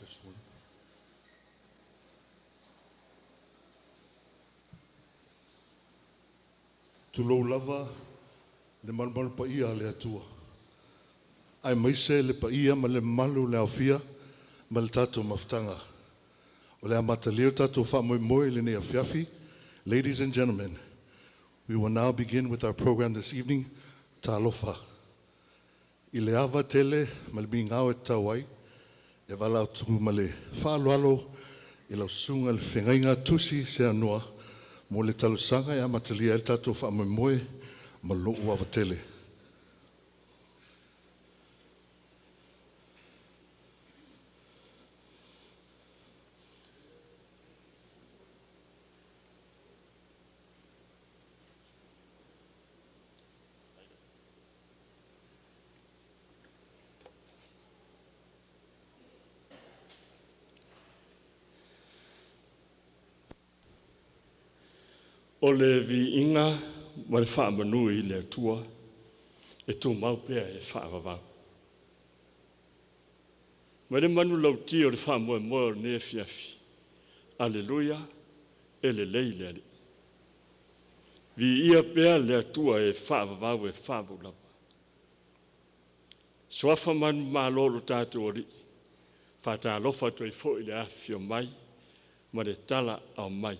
Test one. Tulou lava le malumalu paia a le Atua, aemaise le paia ma le mamalu o le aofia ma le tatou mafutaga. O le amatalia o le tatou faamoemoe i lenei afiafi. Ladies and gentlemen, we will now begin with our program this evening, Talofa. I le ava tele ma le migao e tatau ai, e valaau atu ma le faaaloalo i lau susuga i le Feagaiga Tusi Seanoa mo le talosaga e amatalia ai le tatou faamoemoe ma lou ava tele. O le viiga ma le faamanu i le Atua e tumau pea e faavavau. Mai le manulauti o le faamoemoe o lenei afiafi, Aleluia, e lelei le Alii. Viia pea le Atua e faavavau e faavavau lava. Suafa manumalo o lo tatou Alii, faatalofa atu ai foi i le afifio mai ma le tala ao mai,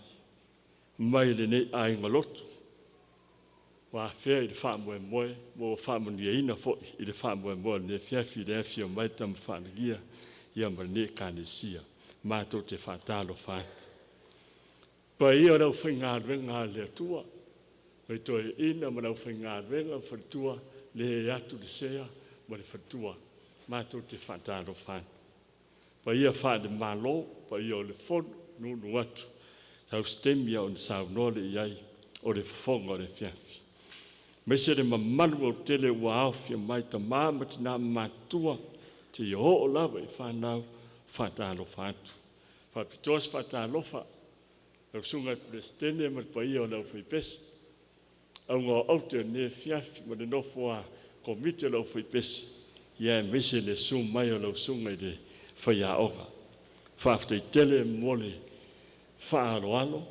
mai lenei aiga lotu, ua afea i le faamoemoe, ma ua faamanuiaina foi i le faamoemoe o lenei afiafi i le afifio mai Tamafaalangia ia ma lenei Ekalesia. Matou te faatalofa atu. Paia o le aufaigaluega a le Atua, mai toeaiina ma le aufaigaluega ma faletua, le atu le sea ma le faletua, matou te faatalofa atu. Paia faale-Malo, paia o le Fono, nuunuu atu, sau se taimi ona saunoa lea i ai o le fofoga o le afiafi. Aemaise le mamalu autele ua aofia mai tama ma tina ma matutua, seia oo lava i fanau, faatalofa atu. Faapitoa se faatalofa lau susuga i le Peresetene ma le paia o le aufaipese, auga o aute o lenei afiafi ma le nofo a komiti o le aufaipese, ia aemaise le susu mai o lau susuga i le faiaoga. Faafetai tele mo le faaaloalo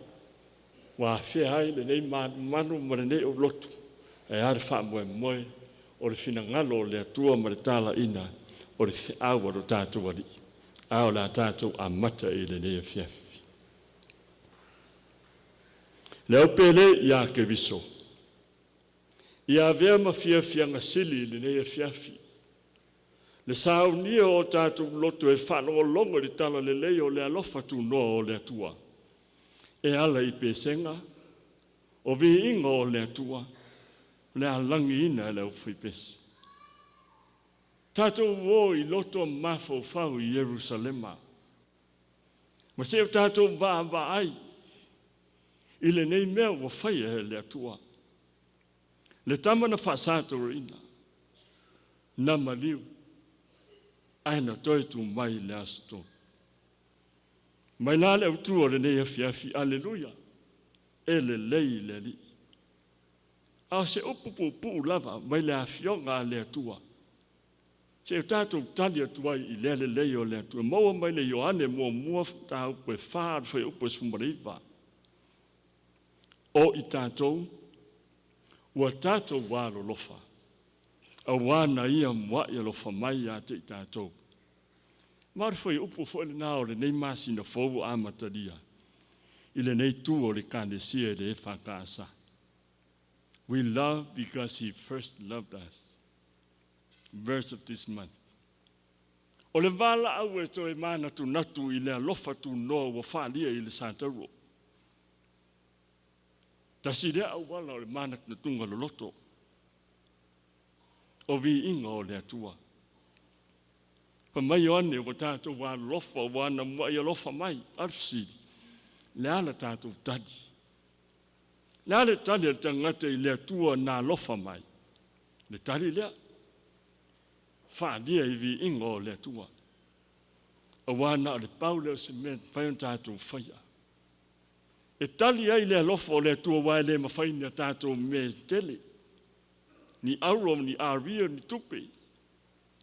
ua afea ai lenei manumanu ma lenei aulotu, ae a le faamoemoe o le finagalo o le Atua ma le talaina o le feau a lo tatou Alii, a o le a tatou amata i lenei afiafi. Le au pele ia Keriso, ia avea ma fiafiaga sili i lenei afiafi, le saunia o tatou loto e faalogologo i le talalelei o le alofa tunoa o le Atua, e ala i pesega, o viiga o le Atua, le alagiina e le aufaipese. Tatou o i loto mafaufau i Ierusalema, ma se o tatou vaavaai i lenei mea ua faia e le Atua. Le tama na faasatoroina, na maliu, ae na toe tu mai le aso tolu. Mai la le autu o lenei afiafi, Aleluia, e lelei le Alii. A o se upu puupuu lava mai le afioga a le Atua, se o tatou tali atu ai i le lelei o le Atua. Maua mai le Ioane muamua mataupu e 4 le fuaiupu e 19. O i tatou, ua tatou alolofa, auā na ia muai alofa mai ia te i tatou. Ma o le fuaiupu foi lena o lenei masina fou ua amatalia i lenei tu o le Ekalesia i le EFKS. We love because he first loved us. Verse of this month. O le valaau e toe manatunatu i le alofa tunoa ua faalia i le satauro. Tasi lea auala o le manatunatuga loloto o viiga o le Atua. Fa mai Ioane ua tatou alofa ua ana muai alofa mai, a o le fesili, le a la tatou tali? Le a le tali a le tagata i le Atua na alofa mai? Le tali lea, faalia i viiga o le Atua. Auā na o le pau lea o se mea e mafai ona tatou faia. E tali ai le alofa o le Atua aua e le mafai ni a tatou mea e tele, ni auro, ni aria, ni tupe.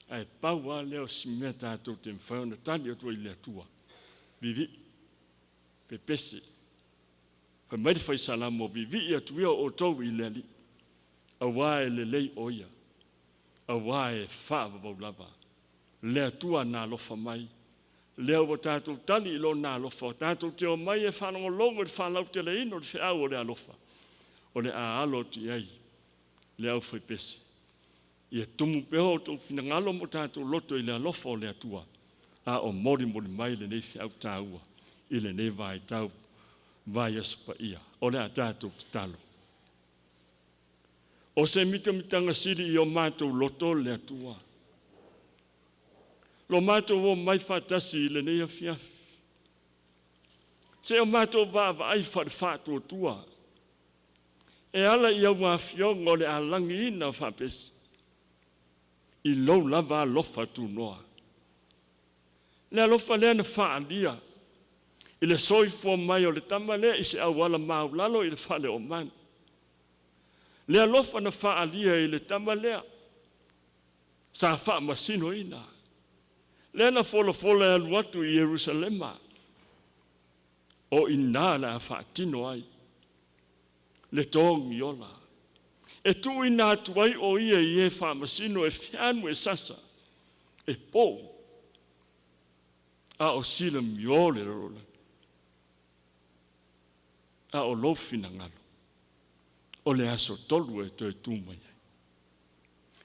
Ae pau lava lea o si mea tatou te mafai ona tali atu ai i le Atua, Vivii, pepese. Fai mai le Fai Salamo, Vivii atu ia outou i le Alii, auā e lelei o Ia, auā e faavavau lava. Le Atua na alofa mai, lea ua tatou tali i Lona alofa, tatou te omai e faalogologo i le faalauteleina o le feau o le alofa, o le a alo atu i ai le aufaipese. Ia tumu pea o outou finagalo ma o tatou loto i le alofa o le Atua, a o molimoli mai lenei feau taua i lenei vaitau vaiaso paia. O le a tatou tatalo. O se mitamitaga sili i o matou loto le Atua. Lo matou omai faatasi i lenei afiafi. Se o matou vaavaai faale-faatuatua e ala i au afioga o le a lagiina faapesi i lou lava alofa tunoa. Le alofa lea na faaalia i le soifua mai o le tama lea i se auala maulalo i le fale o manu. Le alofa na faaalia i le tama lea sa faamasinoina, lea na folafola e alu atu i Ierusalema, o i ina le a faatino ai le togiola, e tuuina atu ai o ia i e faamasino e feanu e sasa, e pou, a o silamio le lalolagi, a o lou finagalo, o le aso 3 e toe tu mai ai.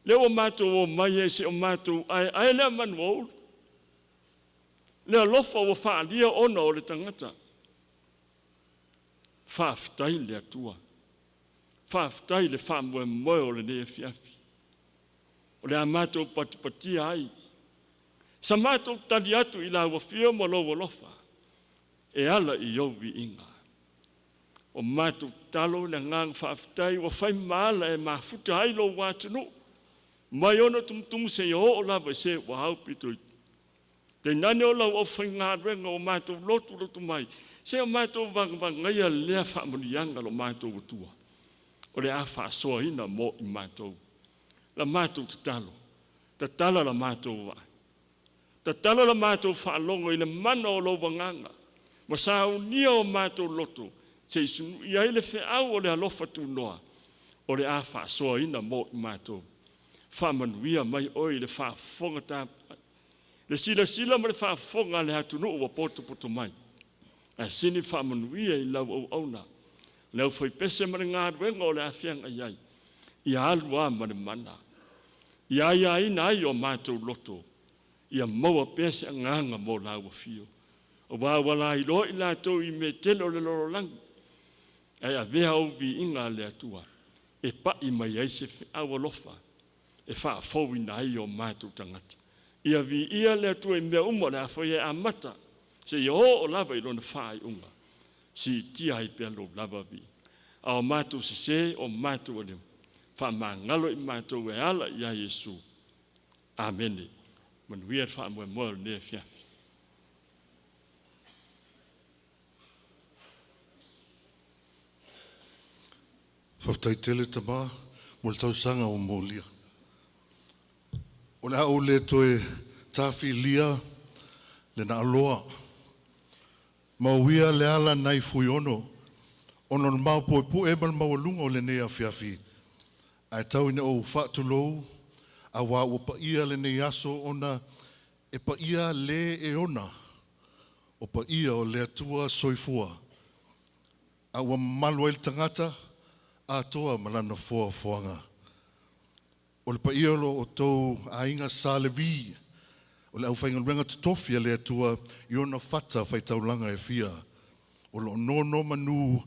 Lea ua matou omai ai se o matou aeae lea manu aoauli, le alofa ua faaalia ona o le tagata. Faafetai le Atua, faafetai le faamoemoe o lenei afiafi, o le a matou patipatia ai, sa matou tali atu i lau afio ma lou alofa, e ala i ou viiga. O matou tatalo le agaga faafetai ua fai ma ala e mafuta ai lou atunuu, mai ona tumutumu seia oo lava i se ua aupito i tainane o lau aufaigaluega o matou lotu lotu mai, se o matou vagavagaia lea faamanuiaga lo matou Atua, o le a faasoaina mo i matou. La matou tatalo, tatala la matou vaai, tatala la matou faalogo i le mana o lou agaga, ma saunia o matou loto, se i sunui ai le feau o le alofa tunoa, o le a faasoaina mo i matou. Faamanuia mai oe i le faafofoga tapuai, le silasila ma le faafofoga a le atunuu ua potopoto mai, ae sini faamanuia i lau auauna, le aufaipese ma le galuega o le a feagai ai, ia alu lava ma le mana, ia aiaina ai o matou loto, ia maua pea se agaga mo lau afio. Aua ua lailoa i latou i mea tele o le lalolagi, ae avea ou viiga a le Atua e pai mai ai se feau alofa e faafouina ai o matou tagata. Ia viia le Atua i mea uma o le a faia e amata seia oo lava i lona faaiuga, siitia ai pea lou lava viiga. A o matou sesē, o matou aleu, faamagalo i matou e ala ia Iesu. Amene. Manuia le faamoemoe o lenei afiafi. Faafetai tele tama mo le tausaga ua molia. O le a ou le toe tafilia le naaloa ma uia le ala nai Fuiono ona o le maopuepue ma le maualuga o lenei afiafi, ae tau ina ou faatulou, auā ua paia lenei aso ona e paia le e ona, o paia o le Atua soifua, a ua mamalu ai le tagata atoa ma lana foafoaga. O le paia o lo outou aiga Sa Levi, o le aufaigaluega totofi a le Atua i ona fata faitaulaga e fia, o lo o nonomanu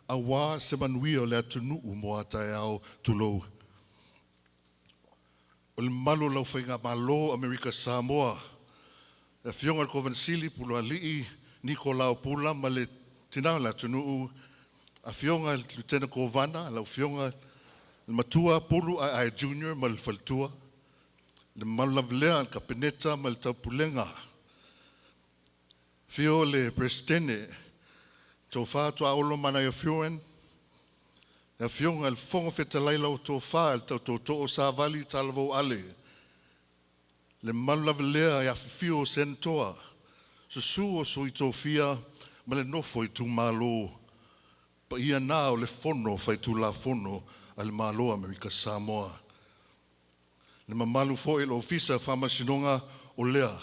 auā se manuia o le atunuu mo a taeao, tulou. O le mamalu o lau Faigamalo Amerika Samoa, le Afioga i le Kovana Sili Puloalii Nikolao Pula ma le Tina o le Atunuu, Afioga i le Lutena Kovana, lau Afioga le Matua Pulu Aeae Junior ma le Faletua, le mamalu lava lea o le Kapeneta ma le Taupulega. Afio le Peresetene, Tofa Tuaolo Manaia Furen, le Afioga i le Fofoga Fetalai lau Tofa i le Tau Tootoo Savali Talavou Ale. Le mamalu lava lea e afifio o Senatoa, susu o Sui Tofia ma le nofo itumalo, paia na o le Fono Faitulafono a le Malo Amerika Samoa. Le mamalu foi o le Ofisa Faamasinoga o lea,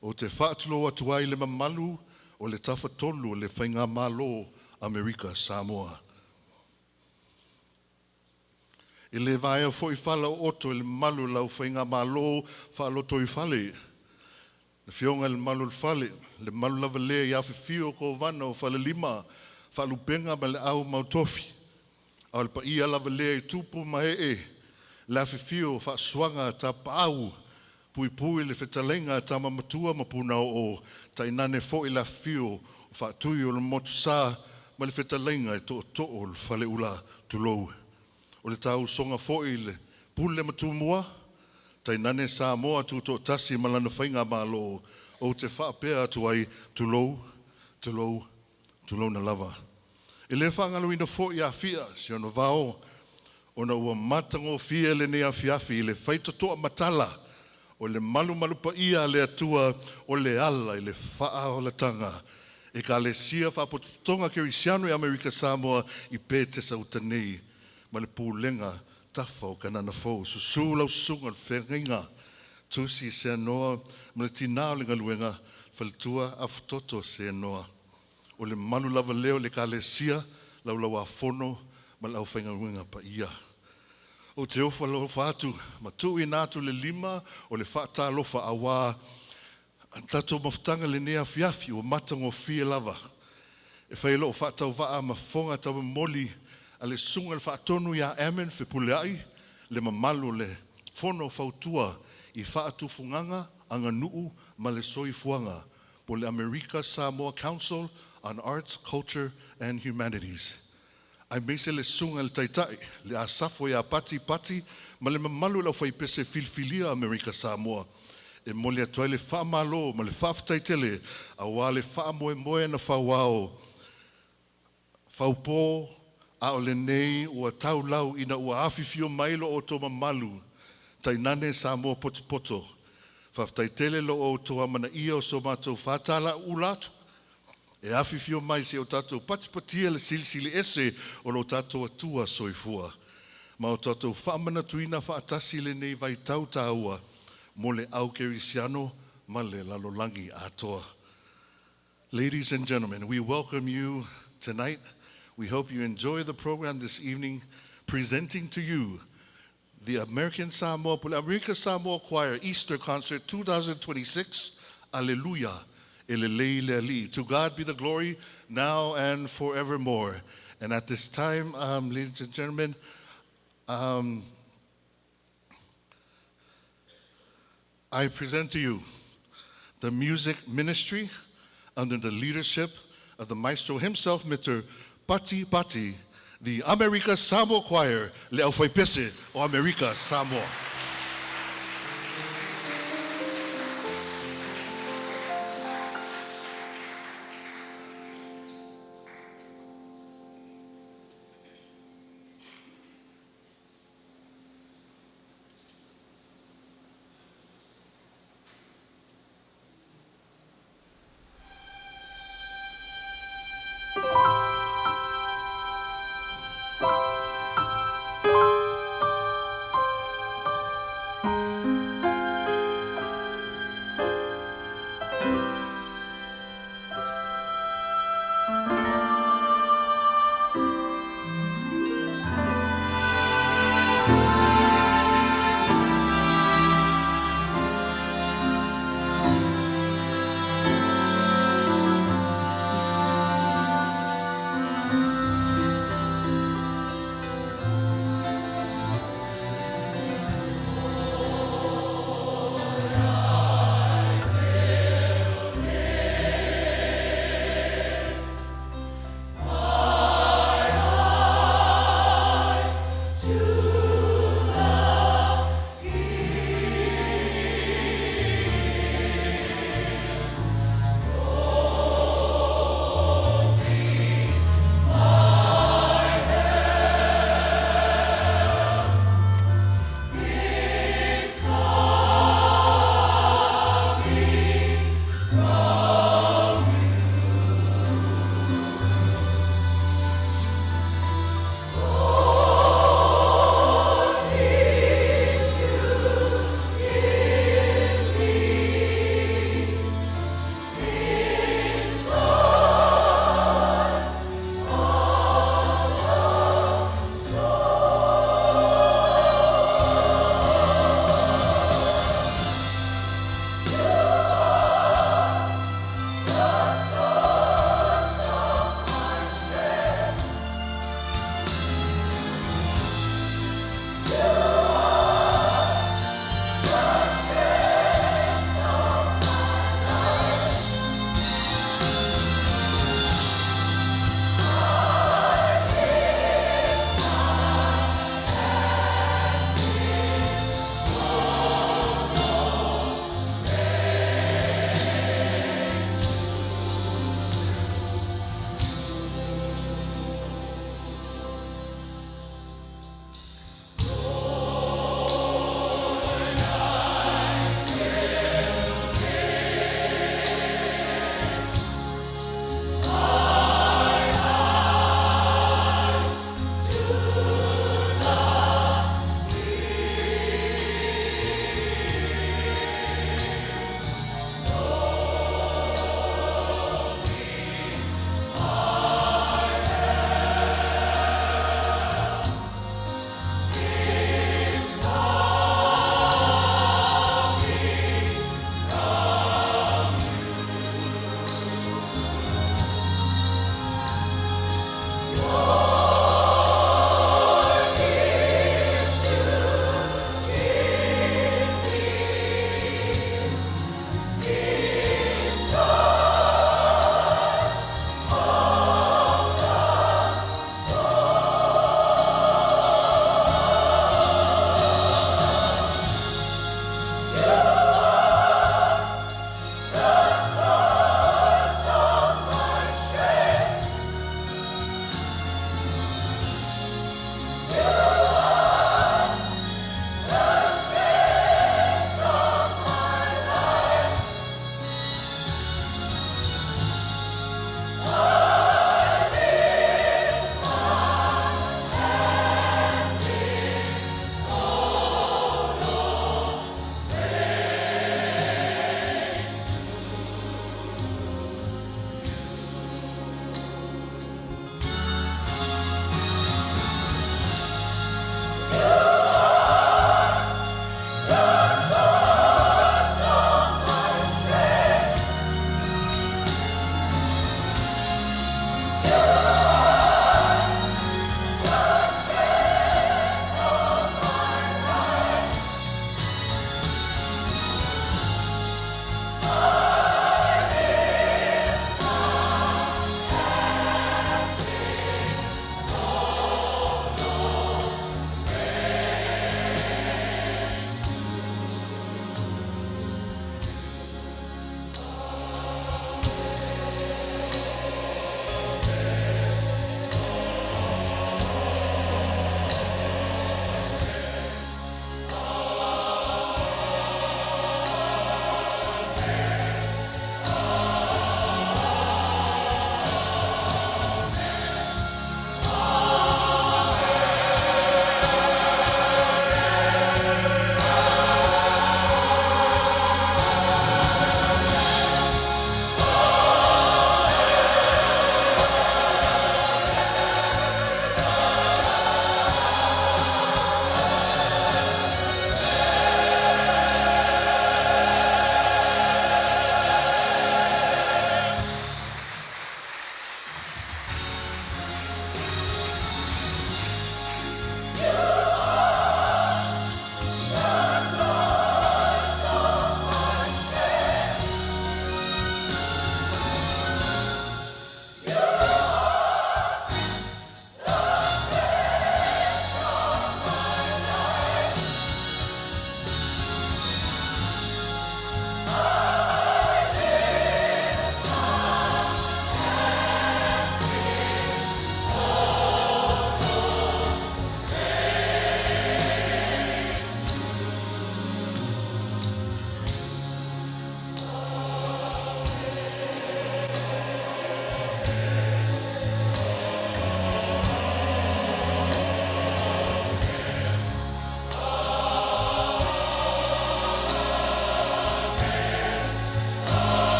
ou te faatulou atu ai le mamalu o le Tafatolu o le Faigamalo Amerika Samoa. E le vaea foi fala o oto i le mamalu o lau faigamalo faalotoifale. Le afioga i le Malu o le Fale, le mamalu lava lea i afifio o Kovana o Falelima, Faalupega ma le Au Mautofi. A o le paia lava lea i tupu ma ee, le afifio o faasuaga a tapaau, puipui le fetalaiga a Tama Matua ma Punaoo, tainane foi le afifio o Faatui o le Motusa ma le fetalaiga i Tootoo o le Faleula, tulou. O le tausoga foi i le Pule ma Tumua, tainane Samoa tutoatasi ma lana faigamalo, ou te faapea atu ai, tulou, tulou, tulouna lava. E le faagaloina foi Afia si ona vao, ona ua matagofie lenei afiafi i le faitotoa matala o le malumalu paia a le Atua o le ala i le faaolataga. Ekalesia Faapotopotoga Kerisiano i Amerika Samoa i Petesa uta nei ma le pulega tafa o Kanana Fou. Susu lau susuga o le feagaiga Tusi Seanoa ma le tinā o le galuega faletua Afutoto Seanoa. O le malu lava lea o le Ekalesia Laulauafono ma le aufaigaluega paia. Ou te ofo alofa atu ma tuuina atu le lima o le faatalofa auā tatou mafutaga lenei afiafi ua matagofie lava. E fai lou faatauvaa ma fofoga taumomoli a le susuga i le Faatonu ia Ammon Fepuleai, le mamalu o le Fono Fautua i Faatufugaga, Aganuu ma le Soifuaga, po o le Amerika Samoa Council on Arts, Culture and Humanities. Aemaise le susuga i le Taitai, le Asafo ia Pati Pati ma le mamalu o le aufaipese filifilia Amerika Samoa, e momoli atu ai le faamalo ma le faafetai tele auā le faamoemoe na fauao faupo, a o lenei ua taulau ina ua afifio mai lo outou mamalu, tainane Samoa potopoto. Faafetai tele lo outou amanaia o so matou fatalauula atu e afifio mai seia o tatou patipatia le Silisili Ese o lo tatou Atua soifua ma o tatou faamanatuina faatasi lenei vaitau taua mo le au kerisiano ma le lalolagi atoa. Ladies and gentlemen, we welcome you tonight. We hope you enjoy the program this evening, presenting to you the American Samoa, America Samoa Choir Easter Concert 2026. Alleluia. E lelei le Alii. To God be the glory now and forevermore. And at this time, ladies and gentlemen, I present to you the music ministry under the leadership of the maestro himself, Mr. Pati Pati, the America Samoa Choir, le aufaipese o Amerika Samoa.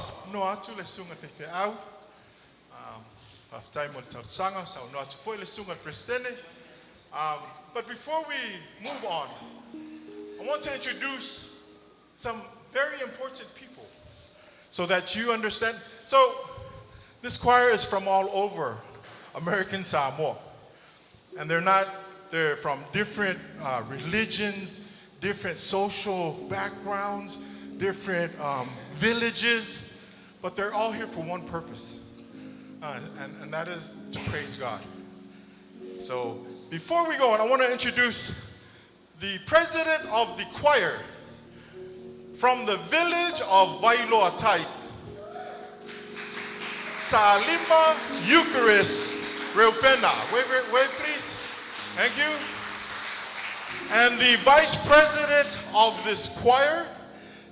Saunoa atu le susuga i le faifeau, faafetai mo le talosaga, saunoa atu foi le susuga i le Peresetene. But before we move on, I want to introduce some very important people so that you understand. So, this choir is from all over American Samoa. And they're not, they're from different religions, different social backgrounds, different villages, but they're all here for one purpose, and that is to praise God. So before we go on, I want to introduce the president of the choir from the village of Vailoatai, Salima Eucharist Reupena. Wave, wave, please. Thank you. And the vice president of this choir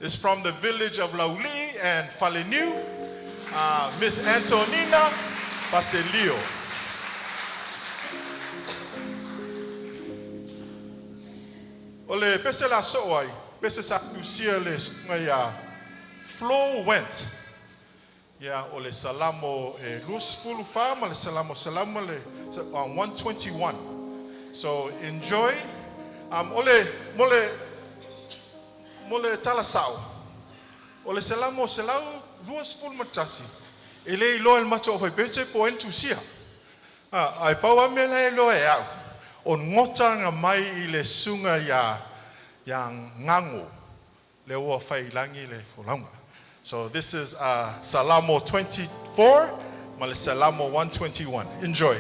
is from the village of Lauli and Faleniu, Miss Antonina Basilio. O le pese la so ai, pese sa tusia le sunga ia Flo Went. Ia o le Salamo e 24 ma le Salamo Salamo le 121. So enjoy. O le mo le tala sao. O le Salamo 121. E le iloa e le matou aufaipese po o ai na tusia. Ah, ai pau a mea la e iloa e au. O gota na mai i le susuga ia Ngago. Le ua fai lagi le folauga. So this is Salamo 24, ma le Salamo 121. Enjoy.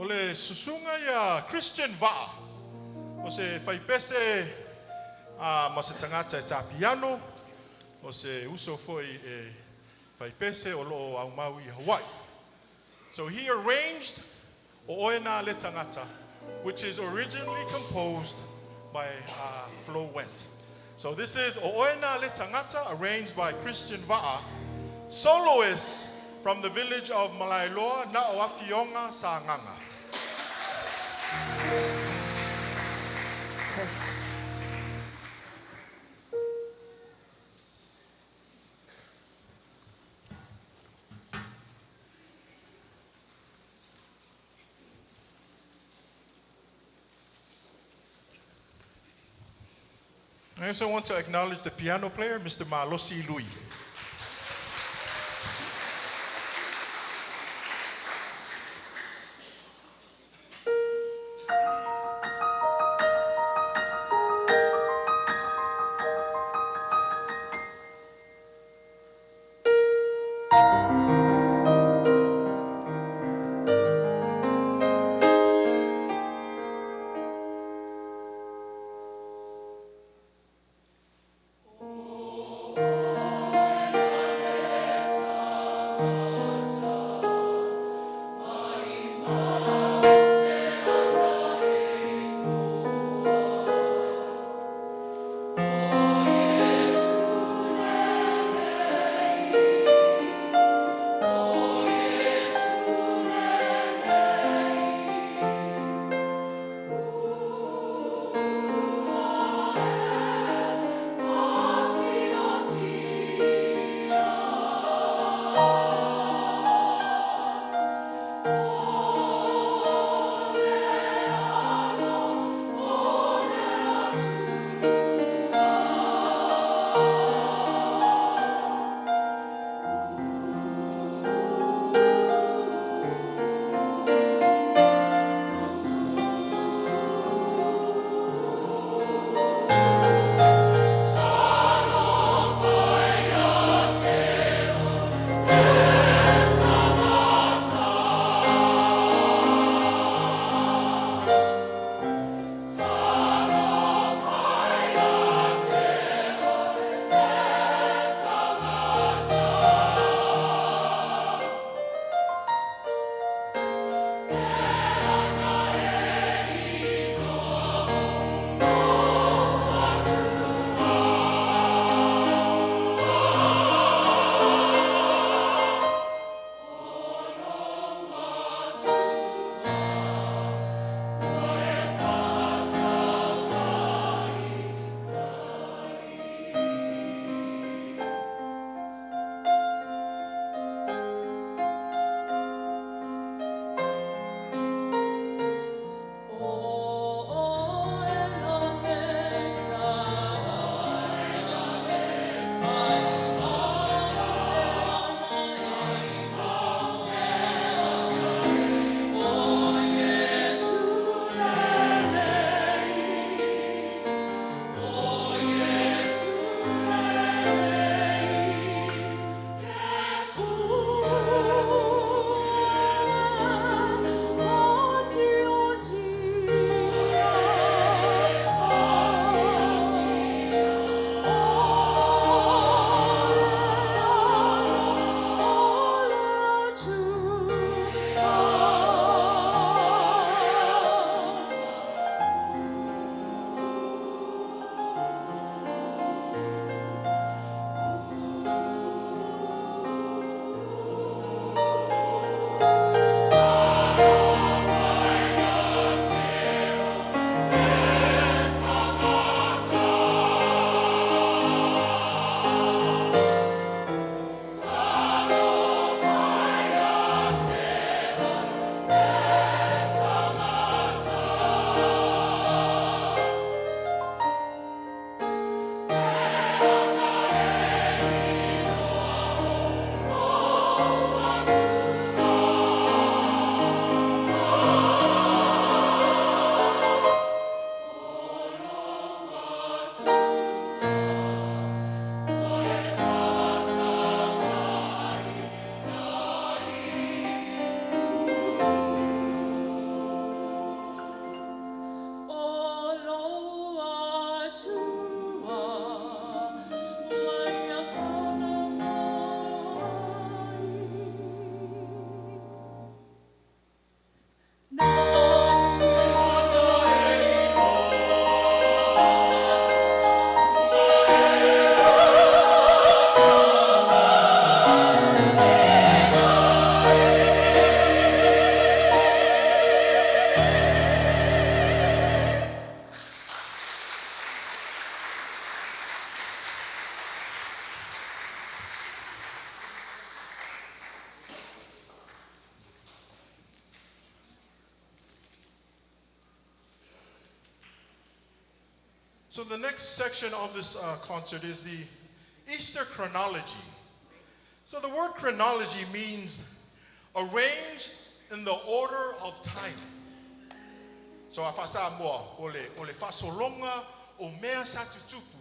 O le susuga ia Christian Va'a, o se faipese ma se tagata e tā piano, o se uso foi e faipese o lo o aumau i Hawaii. So he arranged O Oe Nā Le Tagata, which is originally composed by Flo Went. So this is O Oe Nā Le Tagata, arranged by Christian Va'a, soloist from the village of Malaeloa, Na'o Afioga Sagaga. Test. I also want to acknowledge the piano player, Mr. Malosi Lui. So the next section of this concert is the Easter chronology. So the word chronology means arranged in the order of time. So a fa'asamoa, o le fa'asologa o mea sa tutupu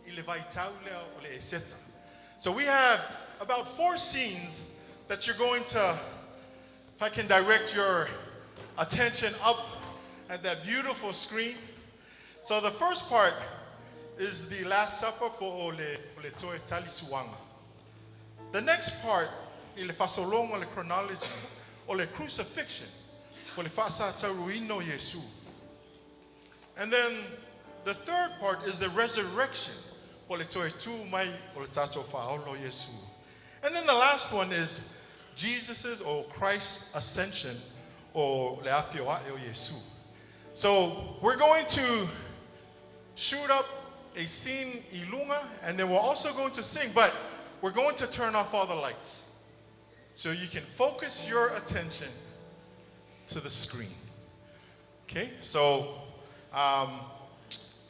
i le vaitau lea o le Eseta. So we have about four scenes that you're going to, if I can direct your attention up at that beautiful screen. So the first part is the Last Supper po o le toe talisuaga. The next part, i le fa'asologa o le chronology, o le crucifixion, po le fa'asatauruina o Iesu. And then the third part is the resurrection, po le toe tū mai o le tātou Fa'aola o Iesu. And then the last one is Jesus's or Christ's ascension, o le afio a'e o Iesu. So we're going to shoot up a scene i luga, and then we're also going to sing, but we're going to turn off all the lights so you can focus your attention to the screen. Okay, so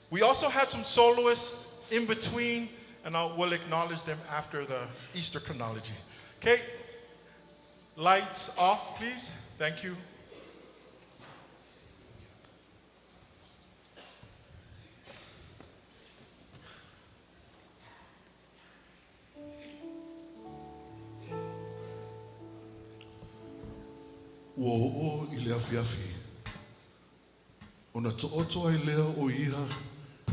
we also have some soloists in between, and I will acknowledge them after the Easter chronology. Okay, lights off, please. Thank you. Ua oo i le afiafi. Ona taoto ai lea o ia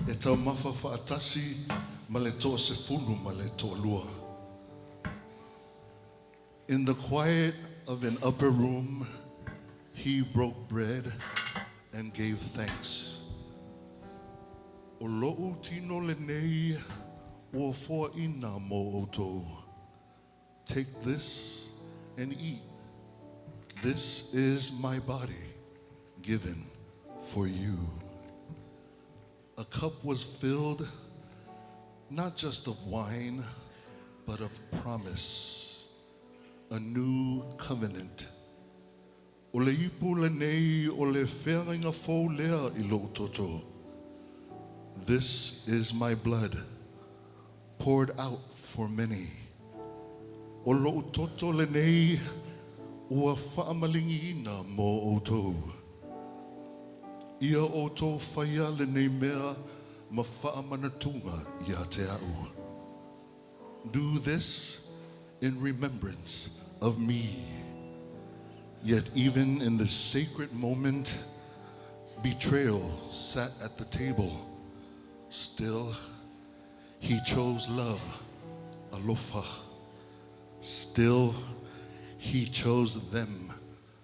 e taumafa faatasi ma le 12 ma le 12. In the quiet of an upper room, he broke bread and gave thanks. O lo'u tino lenei ua foaina mo outou. Take this and eat. This is my body given for you. A cup was filled not just of wine, but of promise, a new covenant. O le ipu lenei o le feagaiga fou lea i lo'u toto. This is my blood poured out for many. O lo'u toto lenei ua fa'amaligiina mo outou. Ia outou faia lenei mea ma fa'amanatuga ia te a'u. Do this in remembrance of me. Yet even in this sacred moment, betrayal sat at the table. Still, he chose love, alofa. Still, he chose them,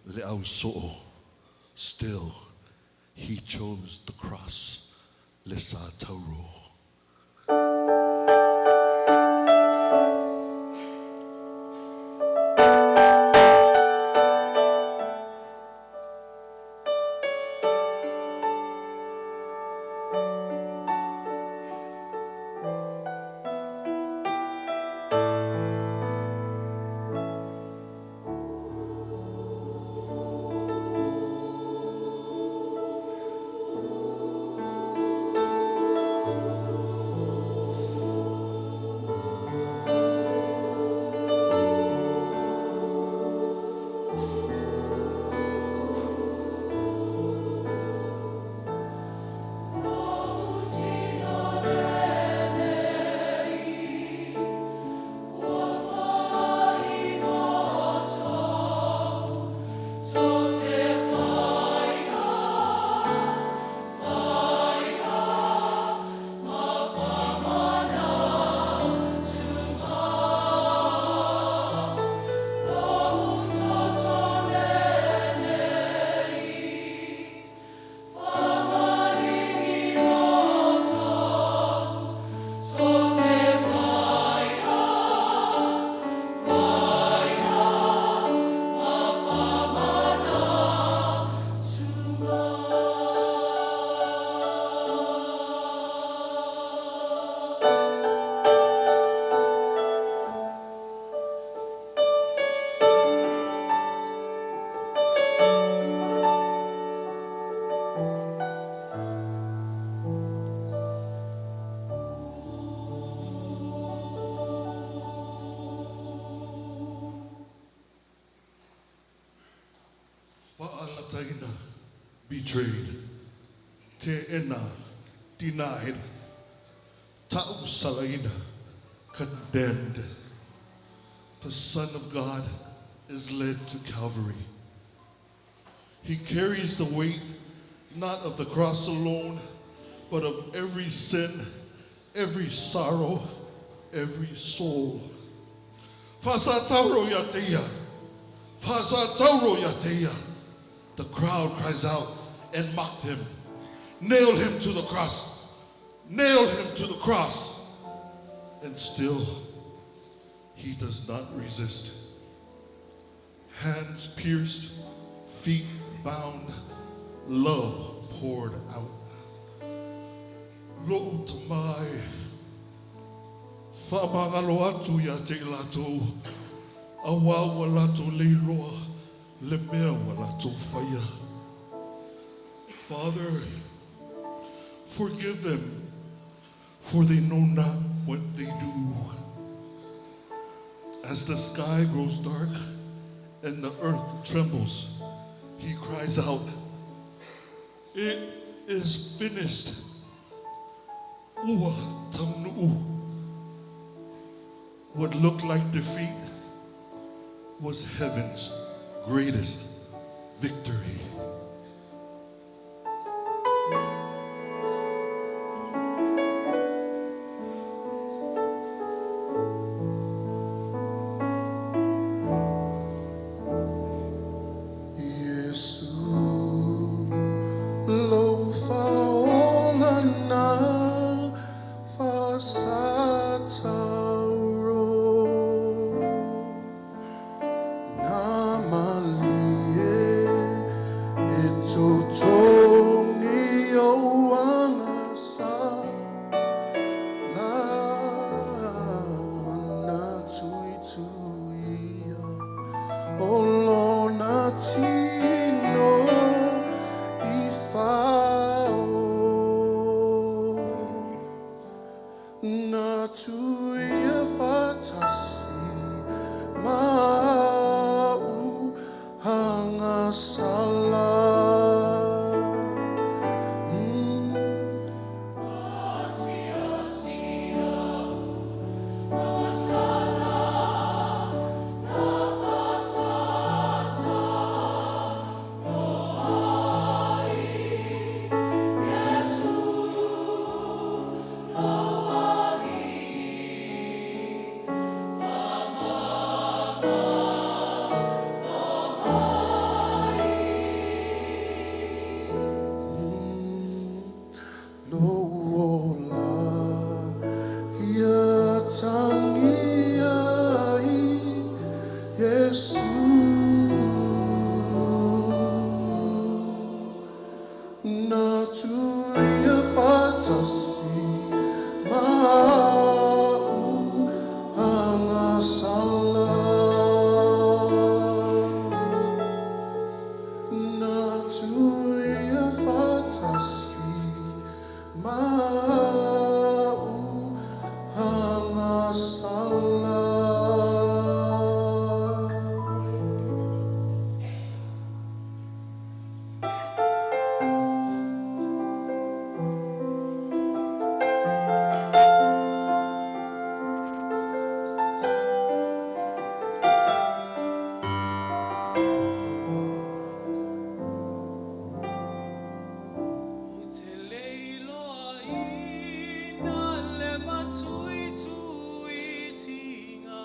le auso'o. Still, he chose the cross, le sa tauro. Betrayed, teena, denied, ta'usalaina, condemned. The Son of God is led to Calvary. He carries the weight not of the cross alone, but of every sin, every sorrow, every soul. Fasatauro ia te ia! Fasatauro ia te ia! The crowd cries out and mocked him. Nail him to the cross! Nail him to the cross! And still, he does not resist. Hands pierced, feet bound, love poured out. Lo'u tama e, faamagalo atu ia te i latou, auā ua latou le iloa le mea ua latou faia. Father, forgive them, for they know not what they do. As the sky grows dark and the earth trembles, he cries out, It is finished. Ua taunuu. What looked like defeat was heaven's greatest victory. Iesu lou faaola na faasatauro. Na malie e totogi ou agasa la na tuituia o lona tino i fao. Na tuia faatasi ma a'u agasala. Lou ola ia tagia ai Iesu. Na tuia faatasi ma a'u agasala. Na tuia faatasi ma a'u agasala. Ou te le iloaina le matuituitiga.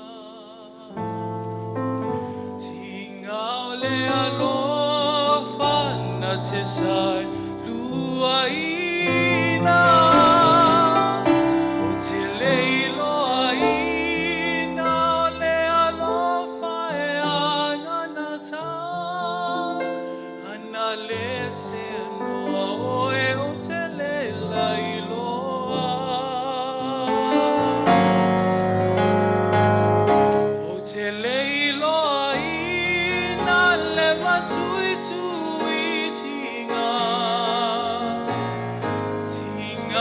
Tiga o le alofa na te saeluaina. Ou te le iloaina o le alofa e aganata. Ana le seanoa oe ou te le lailoa. Ou te le iloaina le matuituitiga. Tiga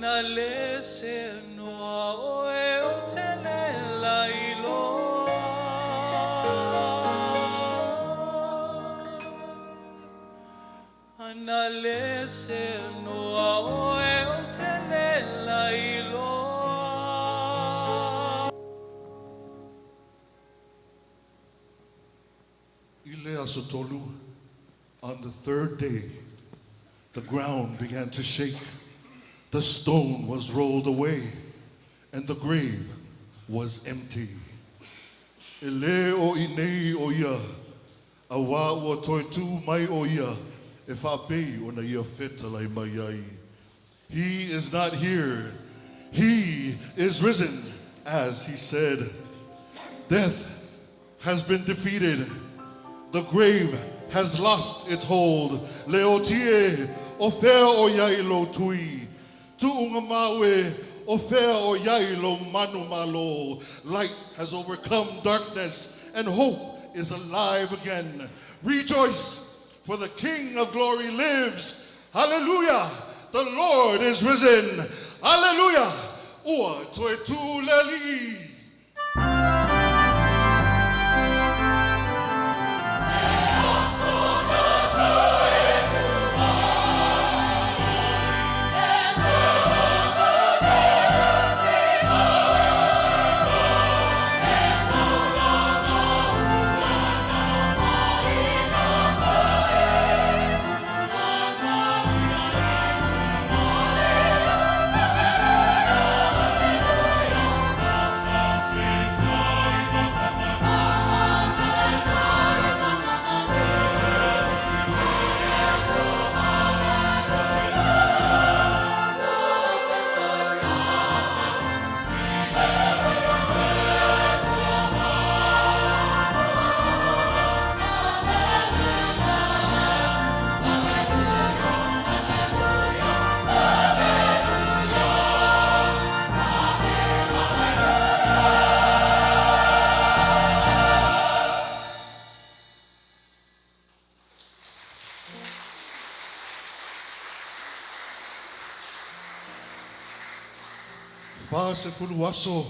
Ana le se noa oe o te le lailoa. Ana le se noa oe o te le lailoa. I le aso tolu, on the third day, the ground began to shake. The stone was rolled away, and the grave was empty. E le o i nei o ia, auā ua toe tū mai o ia, e faapei ona ia fetalai mai ai. He is not here. He is risen, as he said. Death has been defeated. The grave has lost its hold. Leotie, o fea o iai lo tui. Tu'uga mau e, o fea o iai lo manumalo. Light has overcome darkness, and hope is alive again. Rejoice, for the King of glory lives. Hallelujah! The Lord is risen. Hallelujah! Ua toe tū le Alii. 40 aso,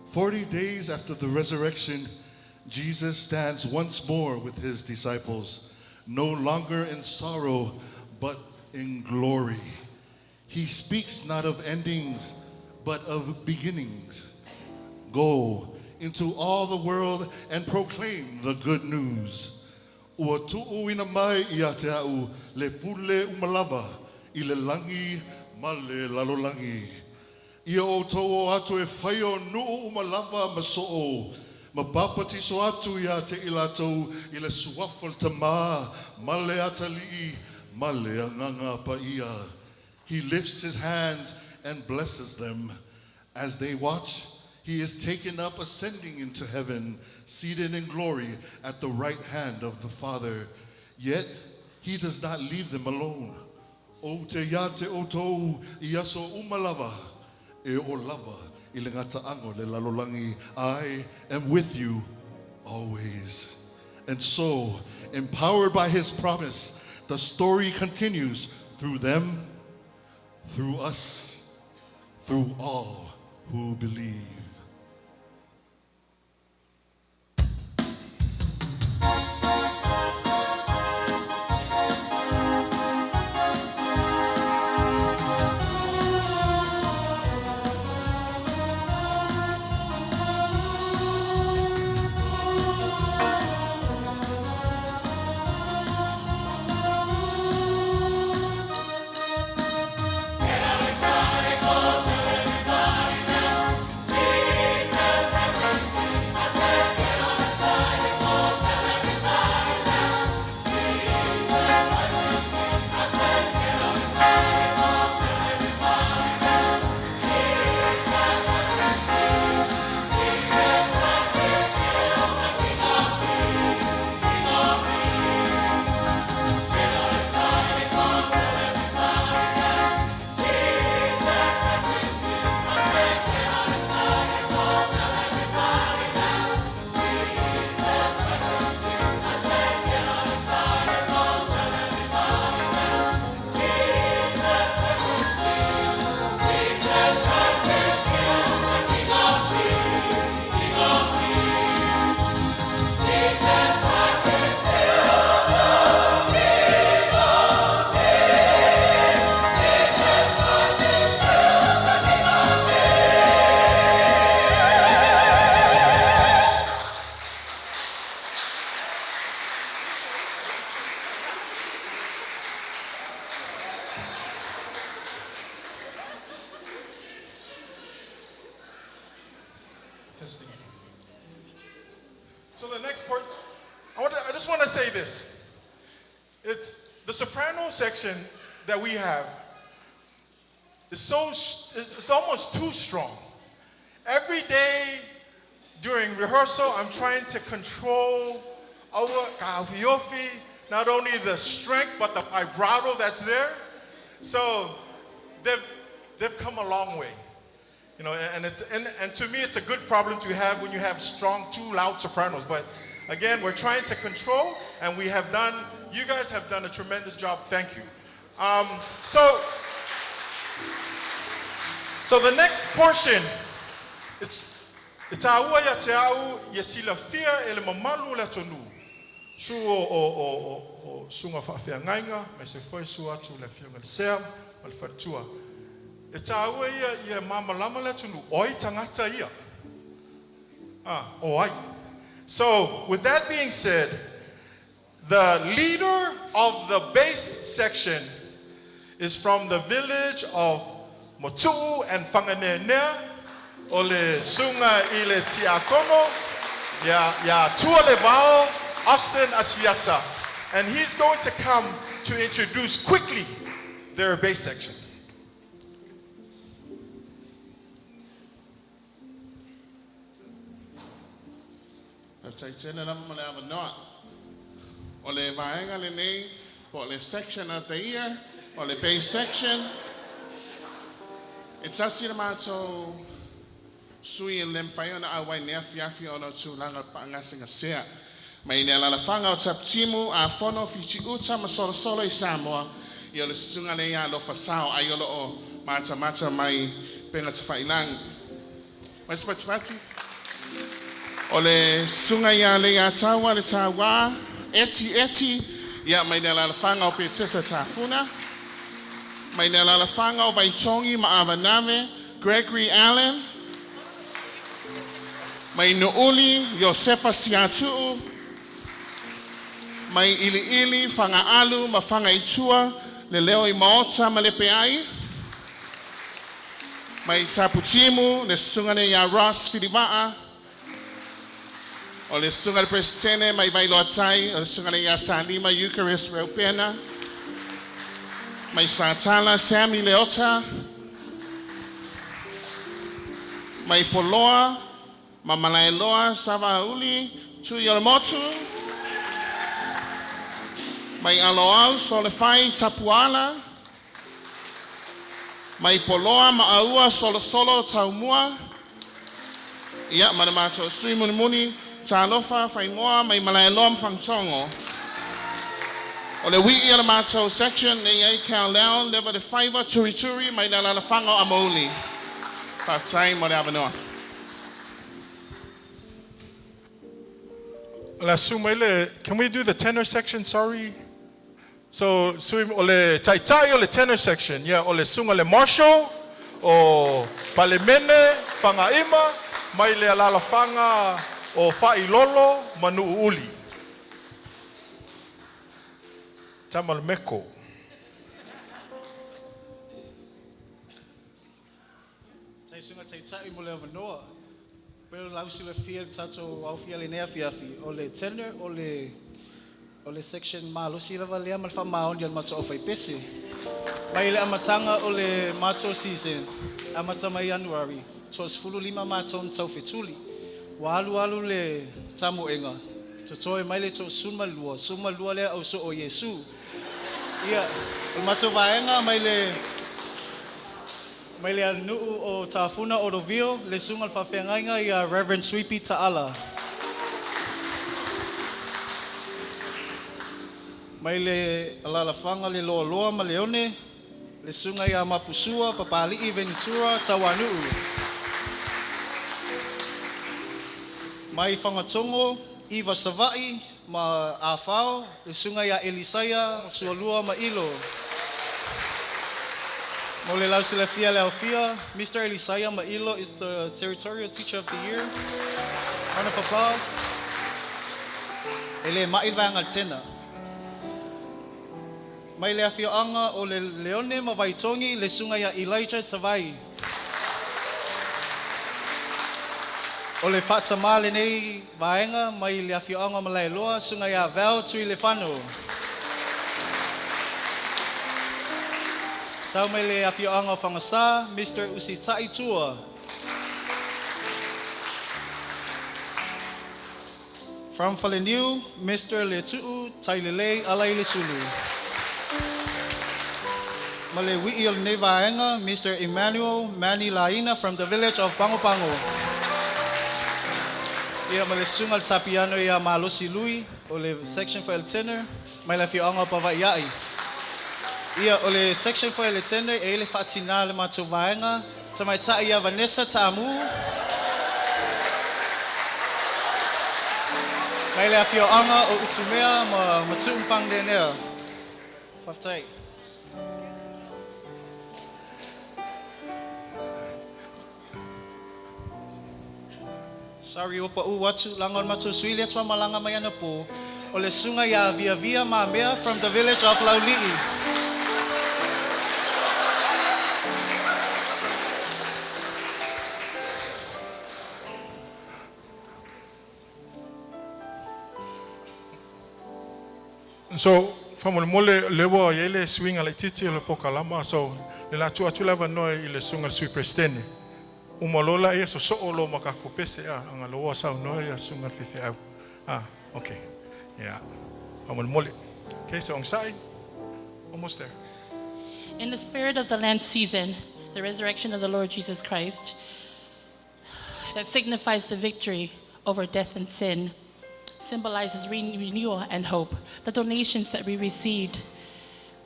40 days after the resurrection, Jesus stands once more with his disciples, no longer in sorrow, but in glory. He speaks not of endings, but of beginnings. Go into all the world and proclaim the good news. Ua tuuina mai ia te au le pule umalava i le lagi ma le lalolagi. Ia outou o atu e faia o nuu umalava ma soo. Ma papatiso atu ia te i latou i le suafa o le Tamā, ma le Atalii, ma le Agaga Paia. He lifts his hands and blesses them. As they watch, he is taken up, ascending into heaven, seated in glory at the right hand of the Father. Yet he does not leave them alone. Ou te ia te outou i aso uma lava, e oo lava i le gataaga o le lalolagi. I am with you always. And so, empowered by his promise, the story continues through them, through us, through all who believe. Everybody Testing. So the next part, I want to, I just want to say this. It's the soprano section that we have is so it's almost too strong. Every day during rehearsal, I'm trying to control our ka'afiofi, not only the strength but the vibrato that's there. So they've they've come a long way. You know, and it's and, and to me it's a good problem to have when you have strong, too loud sopranos. But again, we're trying to control, and we have done. You guys have done a tremendous job. Thank you. Um, so, so the next portion, it's it's aua ia te au ia silafia e le mamalu o le atunuu. Su o o o o, o susuga faafeagaiga, ma se foi su atu le afioga le sea ma le faletua. E tāua ia ia māmalama le atunuu, o ai tagata ia? Ah, o ai. So, with that being said, the leader of the bass section is from the village of Motu'u and Whanganenea, o le susuga i le Tiakono, ia, ia Tualevao Austin Asiata. And he's going to come to introduce quickly their bass section. Faafetai tele lava mo le avanoa. O le vaega lenei po o le section of the year, o le bass section. E tasi le matou sui e le mafai ona auai nei afiafi ona o tulaga paagasegasea. Mai le alalafaga o Taputimu, Afono, Fitiuta ma Solosolo i Samoa, ia o le susuga lea ia Alofa Sao ai o lo o matamata mai upega tafailagi. Mai se patipati. O le susuga ia Leiataua le Tauā, Eti Eti, ia mai le alalafaga o Petesa Tafuna, mai le alalafaga o Vaitogi ma Avanave, Gregory Allen, mai Nu'uli, Iosefa Siatuu, mai Iliili, Fagaalu ma Fagaitua, le leo i Maota ma Lepeai, mai Taputimu, le susuga lea ia Ross Filivaa, o le susuga i le Peresetene mai Vailoatai, o le susuga lea ia Salima Eucharist Reupena, mai Satala, Sammy Leota, mai Poloa ma Malaeloa Savauli Tuiolomotu, mai Aloau Solefai Tapuala, mai Poloa ma Aua Solosolo Taumua, ia ma le matou sui mulimuli, Talofa Faimoa mai Malaeloa ma Fagatogo. O le ui'i o le matou section nei ai Keaoleo Leva le Faiva Turituri mai le alalafaga o Amouli. Faafetai mo le avanoa. O le a susu mai le, can we do the tenor section, sorry? So, sui, o le taitai o le tenor section, ia, o le susuga le Marshall, o Palemene, Fagaima, mai le alalafaga o Failolo ma Nuuuli. Tamalemeko. Tai susuga taitai mo le avanoa. Pei o lau silafia i le tatou aofia i lenei afiafi, o le tenor o le o le section malosi lava lea ma le faamaoni o le matou aufaipese. Mai le amataga o le matou season, amata mai Ianuari, 35 matou na taufetuli. Ua alualu le tamoega, totoe mai le 32, 12 lea auso o Iesu. Ia, o le matou vaega mai le Mai le atunuu o Tafuna Oroville, le susuga i le faafeagaiga ia Rev. Suipi Taala. Mai le alalafaga le Loaloa ma Leone, le susuga ia Mapusua Papali'i Venitura Tauanuu. Mai Fagatogo, Iva Sava'i ma Afao, le susuga ia Elisaia Sualua Mailo. Mo le lausilafia le aofia, Mister Elisaia Mailo is the Territorial Teacher of the Year. Round of applause. E le ma'i le vaega le tena. Mai le afioaga o le Leone ma Vaitogi, le susuga ia Elijah Tavai. O le faatamā lenei vaega mai le afioaga o Malaeloa, susuga ia Val Tuilefano. Sau mai le afioaga o Fagasā, Mr. Usita'i Tua. From Faleniu, Mr. Letu'u Tailelei Alailesulu. Ma le ui'i o lenei vaega, Mr. Emmanuel Mani Laina from the village of Pago Pago. Ia ma le susuga i le tapiano ia Malosi Lui o le section for tenor mai le afioaga o Pava'ia'i. Ia o le section for le tenor e i le faatinā o le matou vaega, tamaitai ia Vanessa Ta'amu mai le afioaga o Utumea ma Matu'u ma Fagalelea. Faafetai. Sorry ua pa'u atu leaga o le matou sui lea faatoa malaga mai anapō o le susuga iā Viavia Mamea from the village of Laulii. So, faamolemole lea ua i ai le suiga laitiiti o le polokalama, so le la tuu atu le avanoa i le susuga i le Sui Peresetene. Uma loa laia sosoo loa ma tatou pese a, ona loa saunoa ia susuga i le faifeau. Ah, okay. Yeah. Faamolemole. Okay, so onosai. Almost there. In the spirit of the Lent season, the resurrection of the Lord Jesus Christ, that signifies the victory over death and sin, symbolizes renewal and hope. The donations that we received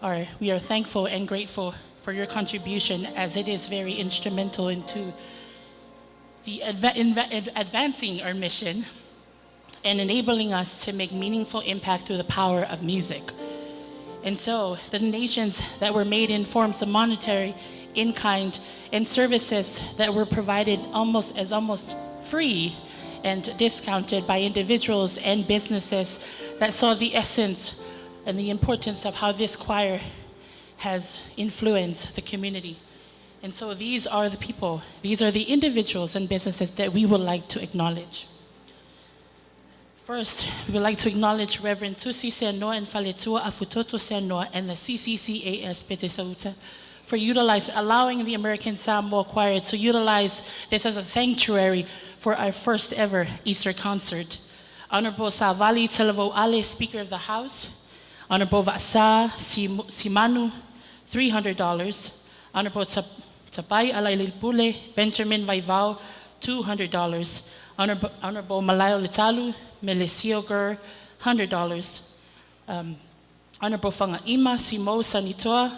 are, we are thankful and grateful for your contribution, as it is very instrumental into the advancing our mission and enabling us to make meaningful impact through the power of music. And so the donations that were made in forms of monetary, in kind, and services that were provided almost free and discounted by individuals and businesses that saw the essence and the importance of how this choir has influenced the community. And so these are the people, these are the individuals and businesses that we would like to acknowledge. First, we would like to acknowledge Reverend Tusi Seanoa and Faletua Afutoto Seanoa and the CCCAS Petesauta for allowing the American Samoa Choir to utilize this as a sanctuary for our first ever Easter concert. Honorable Savali Telavo Ale, Speaker of the House. Honorable Vasa Simanu, $300. Honorable Tapai Alailipule, Benjamin Vaivao, $200. Honorable Malayo Litalu, Melesio Gur, $100. Honorable Whangaima Simo Sanitoa,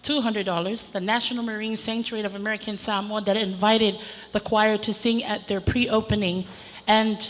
$200. The National Marine Sanctuary of American Samoa that invited the choir to sing at their pre-opening and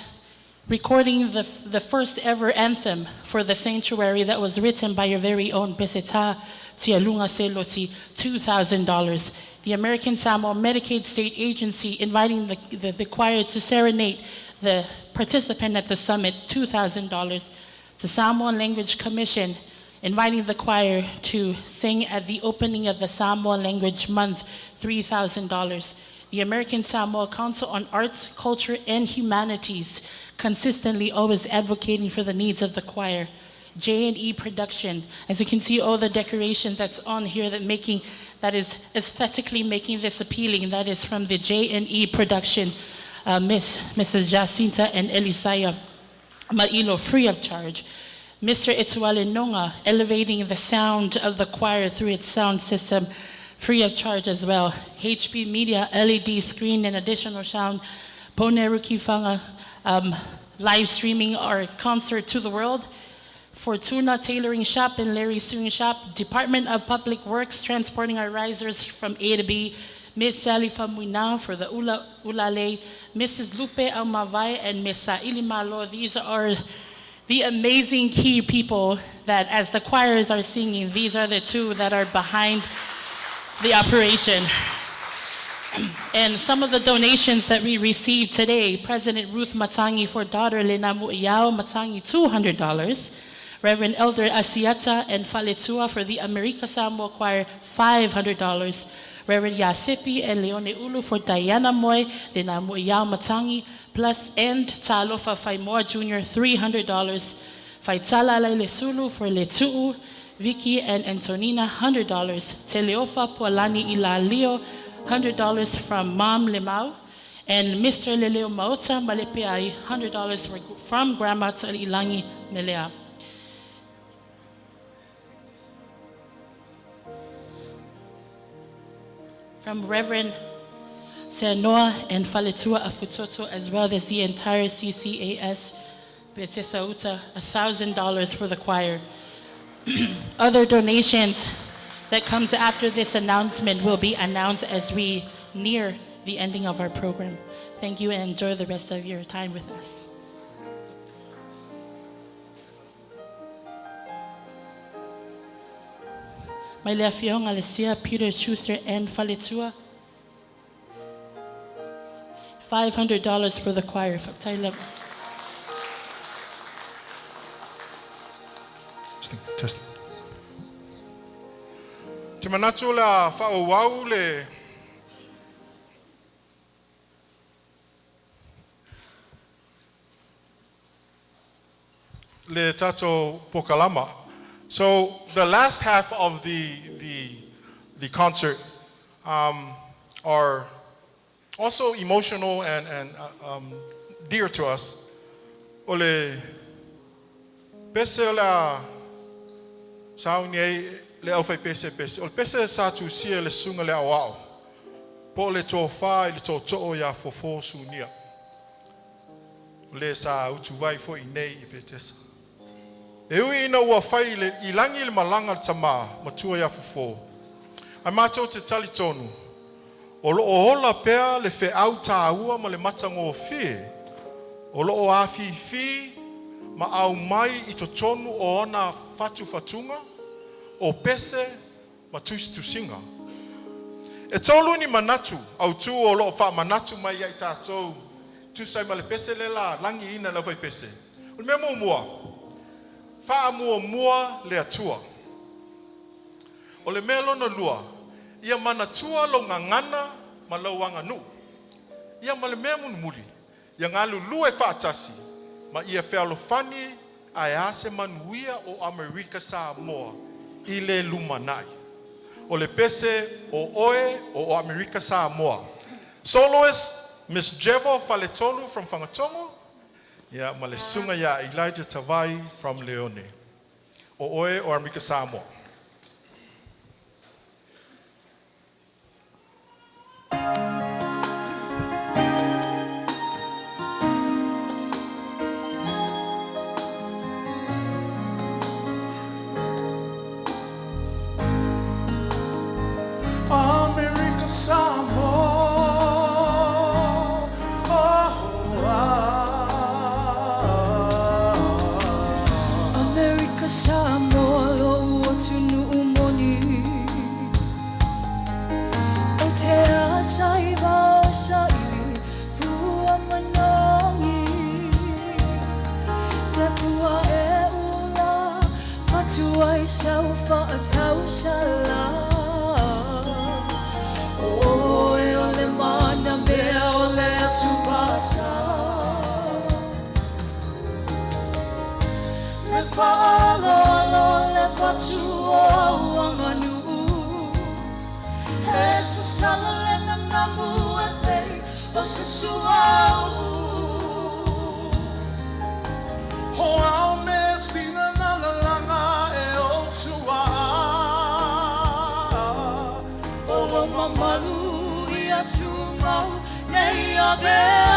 recording the first ever anthem for the sanctuary that was written by your very own Peseta Tialunga Seloti, $2,000. The American Samoa Medicaid State Agency inviting the choir to serenade the participant at the summit, $2,000. The Samoan Language Commission inviting the choir to sing at the opening of the Samoan Language Month, $3,000. The American Samoa Council on Arts, Culture, and Humanities, consistently always advocating for the needs of the choir. J&E Production, as you can see, all the decoration that's on here that is aesthetically making this appealing, that is from the J&E Production, Mrs. Jacinta and Elisaya Ma'ilo, free of charge. Mr. Itsuale Nonga, elevating the sound of the choir through its sound system, free of charge as well. HP Media, LED screen and additional sound. Poneru Kifanga, live streaming our concert to the world. Fortuna Tailoring Shop and Larry Sewing Shop, Department of Public Works, transporting our risers from A to B. Miss Sally Famuina for the Ula Ulale, Mrs. Lupe Almavai, and Miss Saili Malo. These are the amazing key people that, as the choirs are singing, these are the two that are behind the operation. And some of the donations that we received today, President Ruth Matangi for daughter Lena Mu'iao Matangi, $200. Reverend Elder Asiata and Faletua for the America Samoa Choir, $500. Reverend Yasipi and Leone Ulu for Diana Moy, Dena Moiao Matangi, plus and Talofa Faimoa Jr., $300. Faitala Laile Sulu for Letu'u, Vicky and Antonina, $100. Teleofa Pualani Ilalio, $100 from Mom Limau. And Mr. Leleo Maota Malepeai, $100 from Grandma Ilangi Melea. From Reverend Seanoa and Faletua Afutoto, as well as the entire CCAS Betesauta, $1,000 for the choir. Other donations that comes after this announcement will be announced as we near the ending of our program. Thank you and enjoy the rest of your time with us. Mai le afioga le Sia Peter Schuster and Faletua. $500 for the choir. Faafetai lava. Testing, testing. Te manatu o le a faaauau le le tatou pokalama. So the last half of the the the concert are also emotional and and dear to us. O le pese o le a sauni ai le aufaipesepese, o le pese sa tusia e le susuga i le aoao, po o le tofa i le tootoo ia Fofo Sunia, o le sa utuvai foi i nei i Petesa. E ui ina ua fai i le i lagi le malaga a le tama matua ia Fofo, ae matou te talitonu, o lo o ola pea le feau taua ma le matagofie o lo o afifi ma aumai i totonu o ona fatufatuga, o pese ma tusitusiga. E tolu ni manatu autu o lo o faamanatu mai ia i tatou e tusa ai ma le pese lea la lagiina e le aufaipese. O le mea muamua, faamuamua le Atua. O le mea lona lua, ia manatua lou gagana ma lou aganuu. Ia ma le mea mulimuli, ia galulue faatasi ma ia fealofani ae a se manuia o Amerika Samoa i le lumanai. O le pese o oe o Amerika Samoa. Soloist, Miss Jevo Faletolu from Fagatogo, ia ma le susuga ia Elijah Tavai from Leone. O oe o Amerika Samoa. Amerika Samoa, oh, ah. Amerika Samoa lou atunuu moni O te asa i vasa i fua manogi Se pua e ula fatu ai sau faatausala Oe o le mana mea o le atupasa Le faaaloalo le fatu o aganuu He sasala le nanamu e pei o se suauu. O ao me sina na lalaga e o tua. O lou mamalu ia tumau nei avea.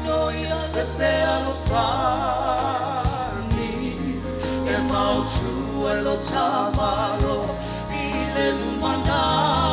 Faasinoia le fealofani E maotu ai lo tamalo i le lumanai.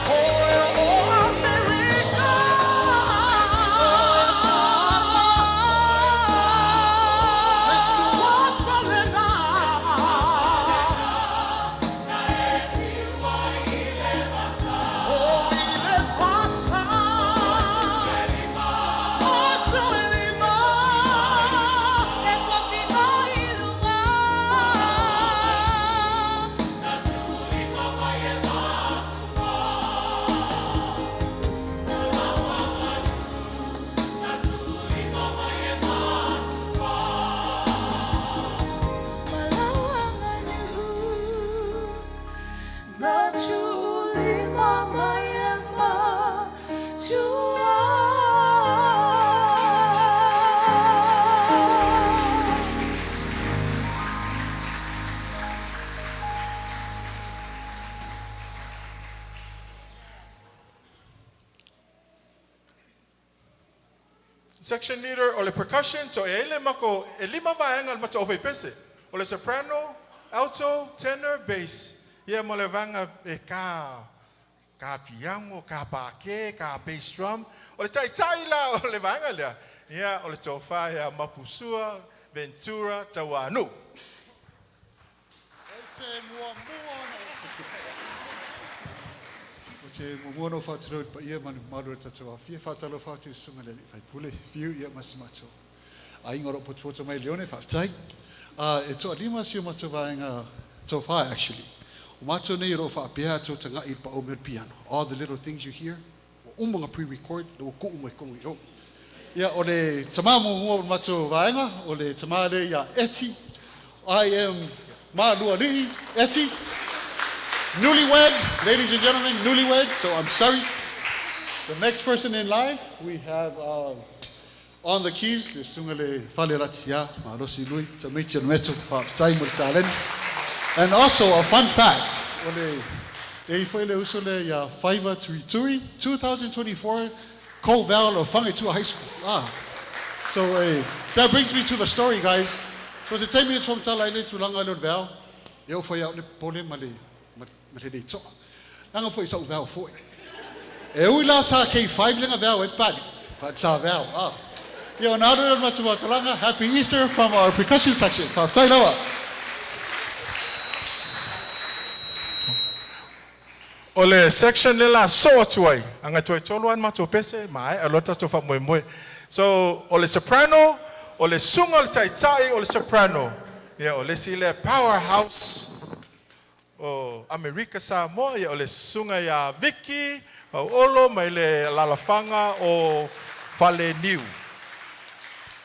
Oe o Amerika, le suafa lena. O i le fasa, motu e lima. E tofi mai luga. Malauaganuu na tuulima mai e matua. Section leader o le percussion, so e ele mako, e lima vaega le mato ofe pese. O le soprano, alto, tenor, bass. Ia mo le vaega e ka, ka piano, ka pake, ka bass drum. O le taitai la o le vaega lea. Ia o le tofa ia Mapusua, Ventura, Tauanu. O te muamua ona ou faatulou i le paia ma le mamalu o le tatou aofia, faatalofa atu i le Susuga i le Alii Faipule, Fiu ia ma si matou aiga o lo o potopoto mai i Leone, faafetai. E toalima si o matou vaega tofa actually. O matou nei o lo o faapea a outou tagai i le paau mai o le piano, all the little things you hear, ua uma ona pre-record, lea ua tuu mai i totonu i o. Ia, o le tama muamua o le matou vaega, o le tama lea ia Eti, I am Malualii Eti, newlywed, ladies and gentlemen, newlywed, so I'm sorry. The next person in line, we have on the keys, le susuga le Fale Latia, Malosi Lui, tamaiti o le Meto, faafetai mo le taleni. And also, a fun fact, o le e i foi le uso lea ia Faiva Tuitui, 2024 Co-Val of Fagaitua High School. Ah. So that brings me to the story, guys. So se taimi e taumatala ai le tulaga lea o le veao, e oo foi ia au le popole ma le, ma, ma le le to'a. Leaga foi sa ou veao foi. E ui la sa K5 lega veao ai pali, but sa veao. Ah. Ia ona alu lea o le matou matalaga, Happy Easter from our percussion section. Faafetai lava. O le section le la soo atu ai, aga toe tolu lava ni matou pese, maea loa le tatou faamoemoe. So, o le soprano, o le susuga o le taitai o le soprano, ia o le isi lea powerhouse o Amerika Samoa, ia o le susuga ia Vicky Fauolo mai le alaalafaga o Faleniu.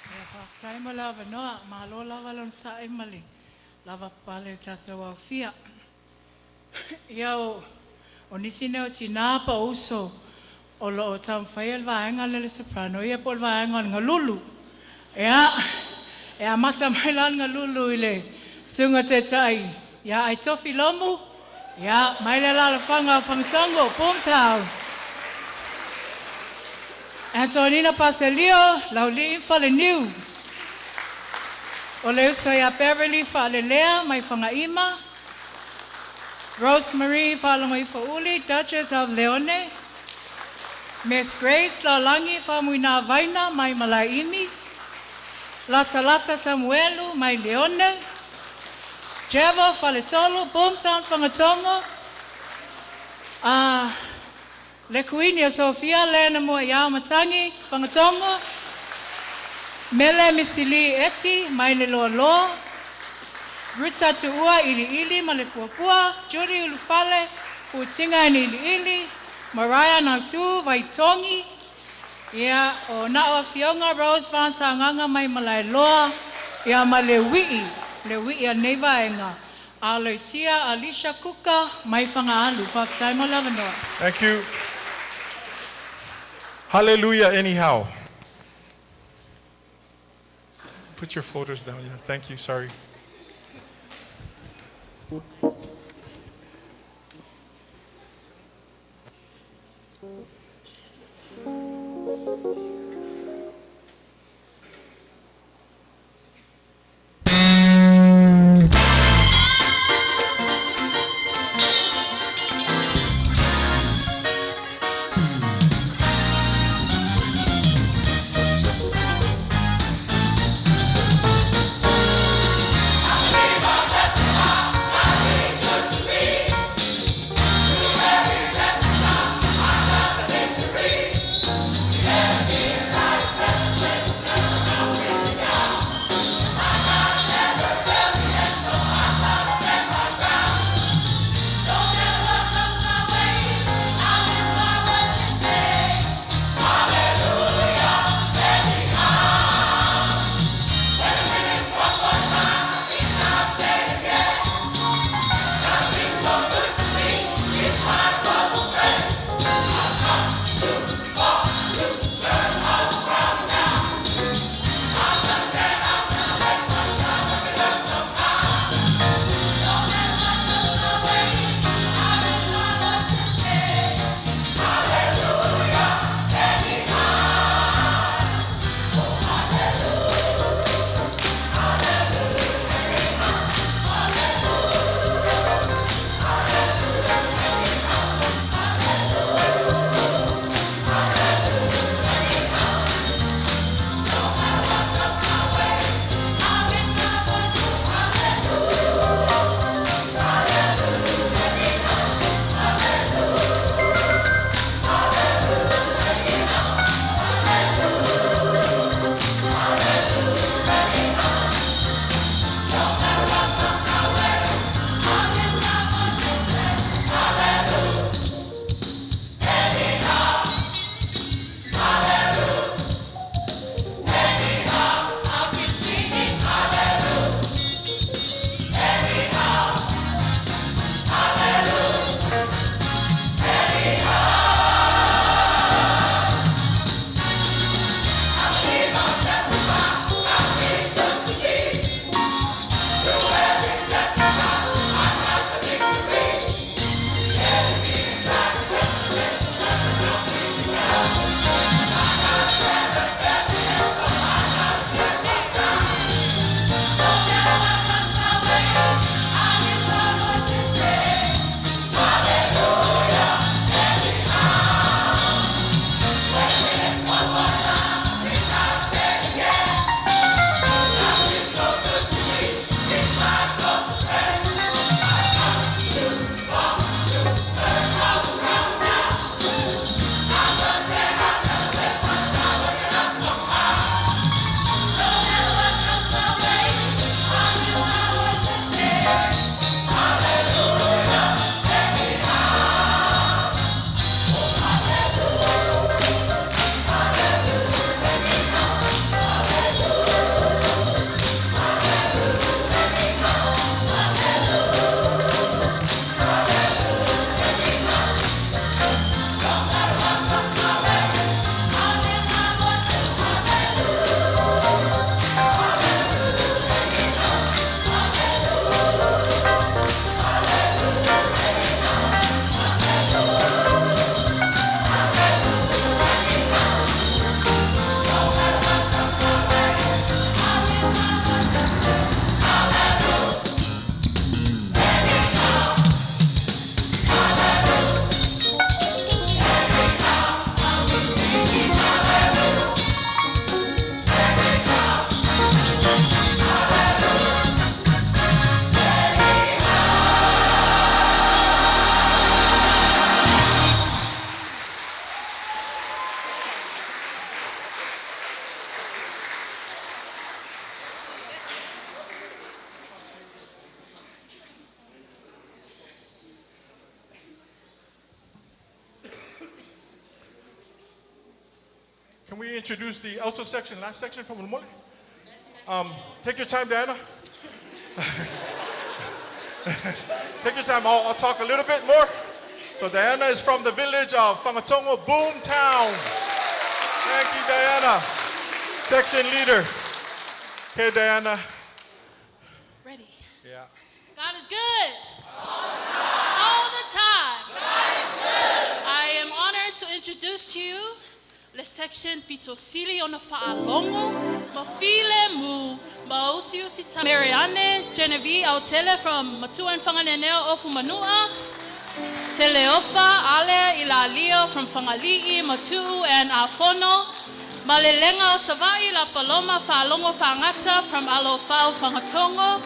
Ia, faafetai mo le avanoa. Malo lava le onosai ma le lavapapale i le tatou aofia. Ia, o, o nisi nei o tinā po o uso o lo o taumafaia le vaega lea o le soprano ia po o le vaega o le galulu. Ia, e amata mai la le galulu i le Susuga Taitai ia Aitofi Lomu, ia, mai le alaalafaga o Fagatogo, Boomtown. Antonina Paselio, Laulii ma Faleniu. O le uso ia Beverly Faalelea mai Fagaima. Rose Marie Faalogoifouli, Duchess of Leone. Miss Grace Laolagi Faumuina Vaina mai Malaeimi. Latalata Samuelu mai Leone. Jevo Faletolu, Boomtown Fagatogo. Le Kuini o Sofia Lena Muaiaumatangi, Fagatogo. Mele Misili Eti mai le Loaloa. Ruta Tuua Iliili ma le Puapua. Judy Ulufale, Futiga and Iliili. Mariah Nautu, Vaitogi. Ia, o na o afioga Rose Vance Sagaga mai Malaeloa, ia ma le uii, le uii a nei vaega, Aloisia Alicia Kuka mai Fagaalu. Faafetai mo le avanoa. Thank you. Hallelujah, anyhow. Put your folders down. Yeah, thank you. Sorry. Can we introduce the alto section, last section from Mole? Take your time, Diana. Take your time. I'll talk a little bit more. So Diana is from the village of Fagatogo, Boom Town. Thank you, Diana. Section leader. Okay, Diana. Ready. Yeah. God is good. All the time. God is good. I am honored to introduce to you le section Pitosili ona Fa'alogo, ma File Mu, ma Usi Usi Ta, Marianne Genevieve Autele from Matua and Whanganeneo Ofu Manua, Teleofa Ale Ilalio from Fagali'i, Matu'u and Afono, Malelenga o Sava'i La Paloma Fa'alogo Fa'agata from Alofau Fagatogo.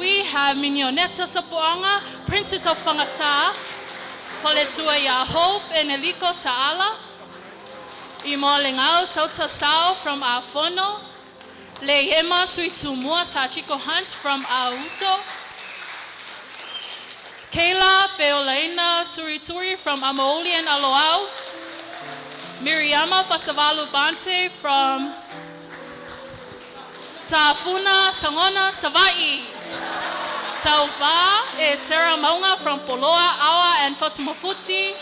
We have Mignonetta Sapuanga, Princess of Fagasa, Faletua ia Hope and Eliko Ta'ala, Imolengau Sauta Sao from Afono, Lehema Suitumua Sachiko Hunt from Auto, Kayla Beolaina Turituri from Amaoli and Aloau, Miriama Fasavalu Banse from Tafuna Sangona Savai, Tauva e Sarah Maunga from Poloa, Awa and Fatumafuti,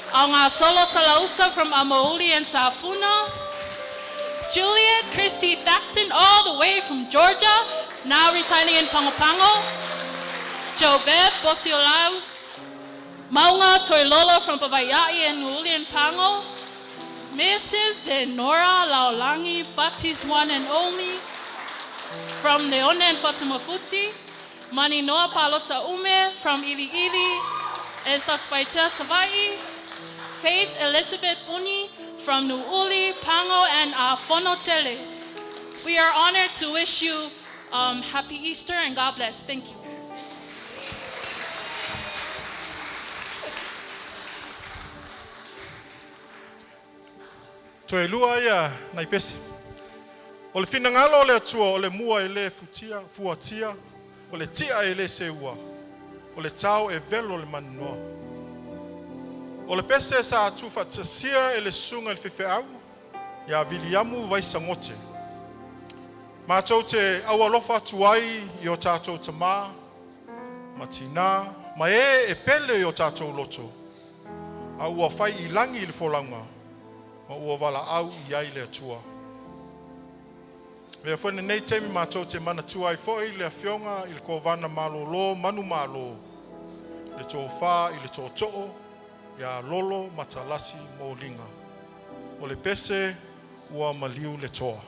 Aunga Solo Salausa from Amaoli and Tafuna, Juliet Christie Thaxton all the way from Georgia, now residing in Pago, Jobeb Bosiolau, Maunga Toilolo from Pavaiai and Uli and Pango, Mrs. Zenora Laolangi, Bati's one and only, from Leone and Fatumafuti, Maninoa Palota Ume from Ili Ili and Satupaitea Savai, Faith Elizabeth Puni from Nu'uli, Pango, and Afono Tele. We are honored to wish you happy Easter and God bless. Thank you. Toe lua ia nai pese. O le finagalo o le Atua o le mua e lē futia, fuatia, o le ti'a e lē seua, o le tao e velo le maninoa. O le pese sa tuufaatasia e le susuga i le faifeau ia Viliamu Vaisagote. Matou te aualofa atu ai i o tatou tamā ma tinā ma e e pele i o tatou loto, a ua fai i lagi le folauga ma ua valaau i ai le Atua. Avea foi lenei taimi matou te manatua ai foi le afioga i le Kovana Malolo Manumalo, le Tofa i le Tootoo ia Lolo Matalasi Moliga. O le pese ua maliu le toa.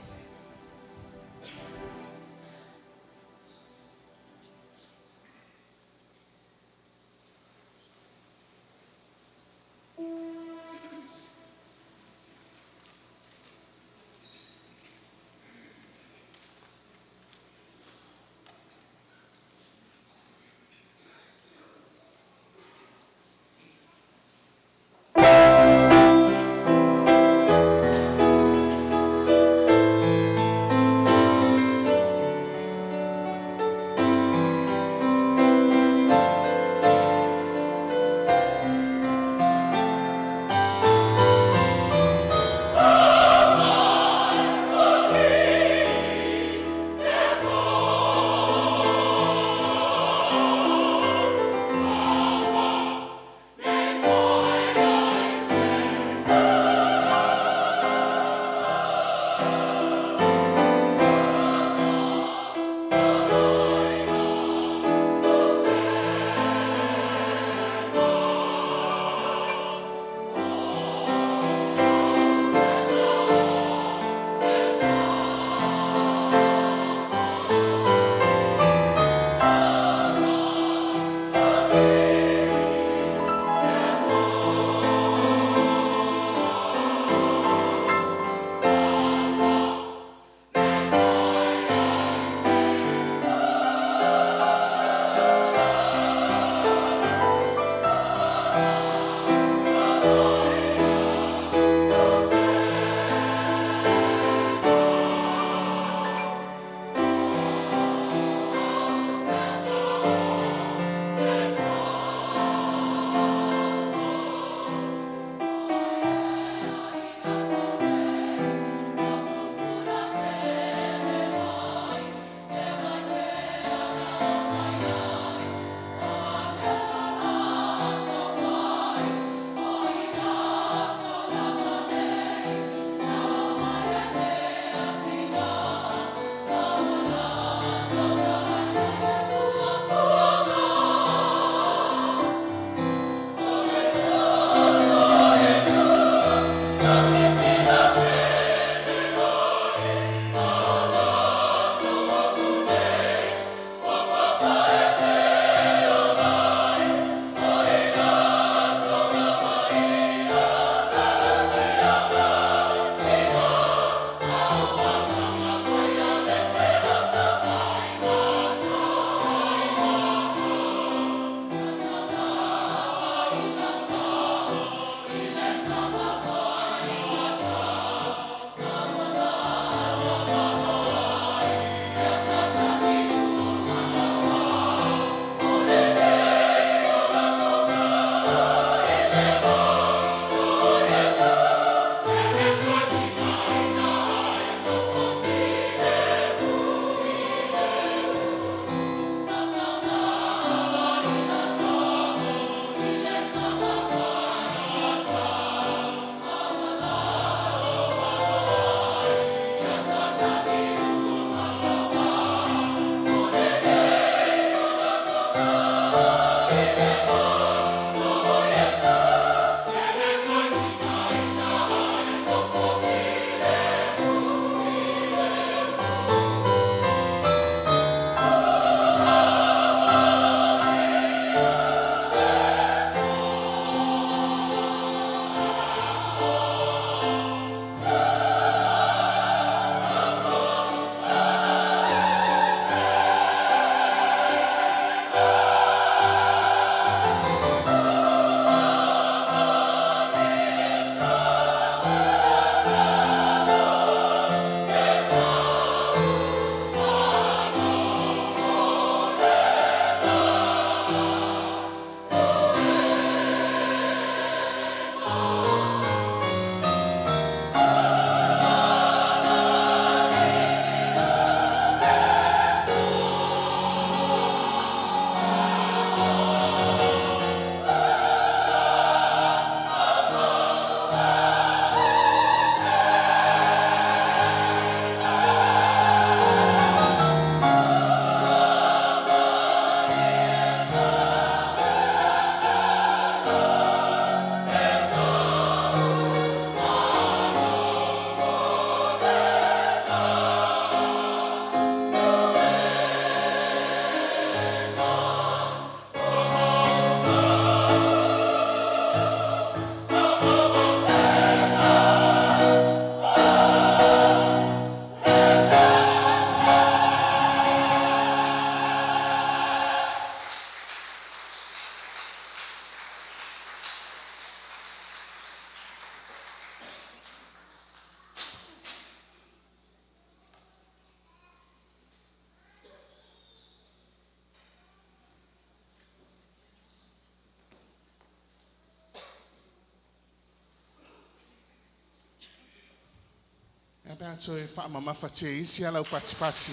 A pe a toe faamamafa isi a lau patipati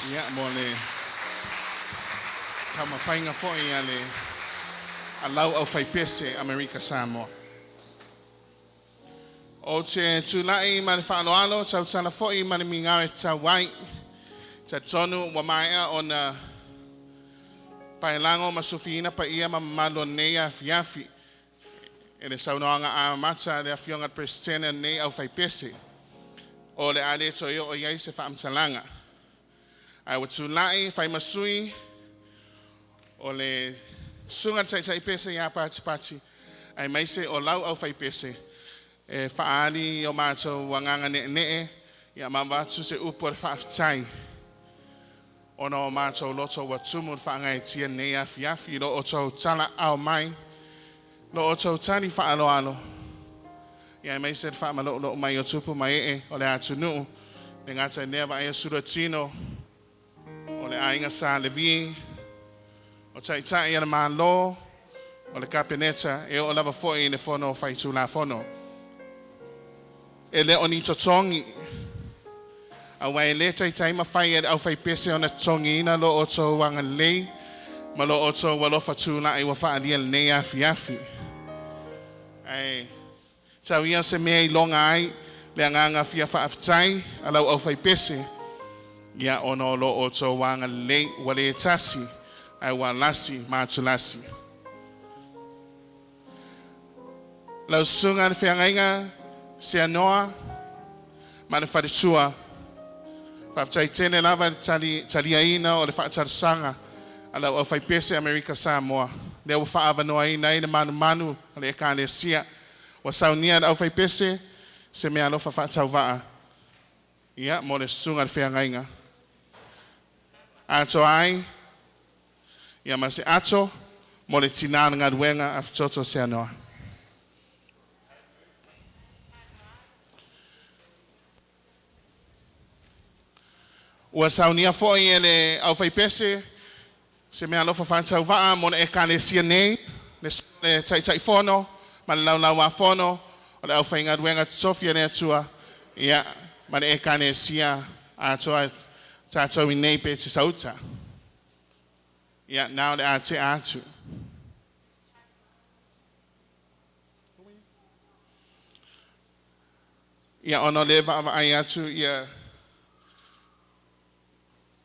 ia mo le taumafaiga foi a le a lau aufaipese Amerika Samoa. Ou te tulai ma le faaaloalo tautala foi ma le migao e tatau ai. Talitonu ua maea ona paelago ma sufiina paia ma mamalu o lenei afiafi e le saunoaga amata a le Afioga i le Peresetene o lenei aufaipese. O le a le toe oo i ai se faamatalaga. Ae ua tulai e fai ma sui o le Susuga i le Taitaipese ia Patipati aemaise o lau aufaipese e faaali o matou agaga neenee ia ma avatu se upu o le faafetai ona o matou loto ua tumu i le faagaeetia i lenei afiafi i lo outou talaao mai, lo outou tali faaaloalo ia aemaise le faamaloulou mai o tupu ma ee o le atunuu e le gata i lea vaaia sulatino o le aiga Sa Levi, o taitai a le Malo, o le Kapeneta, e oo lava foi i le Fono Faitulafono. E le o ni totogi, aua e le taitai mafai e le aufaipese ona totogiina lo outou agalelei ma lo outou alofa tulai ua faaalia i lenei afiafi. Ae tau ia o se mea e iloga ai le agaga fia faafetai a lau aufaipese, ia ona o lo outou agalelei ua le tasi ae ua lasi ma atulasi. Lau susuga i le feagaiga Seanoa ma le faletua, faafetai tele lava i le tali, taliaina o le faatalosaga a lau aufaipese Amerika Samoa, lea ua faaavanoaina ai le manumanu a le Ekalesia. Ua saunia e le aufaipese se meaalofa faatauvaa ia mo le susuga i le feagaiga. Atoa ai ia ma se ato mo le tinā o le galuega a Fetoto Seanoa. Ua saunia foi e le aufaipese se meaalofa faatauvaa mo le Ekalesia nei, le le Taitaifono ma le Laulauafono o le aufaigaluega totofi a le Atua ia ma le Ekalesia atoa tatou i nei Petisauta. Ia, na o le a tea atu. Ia, ona o lea e vaavaai atu ia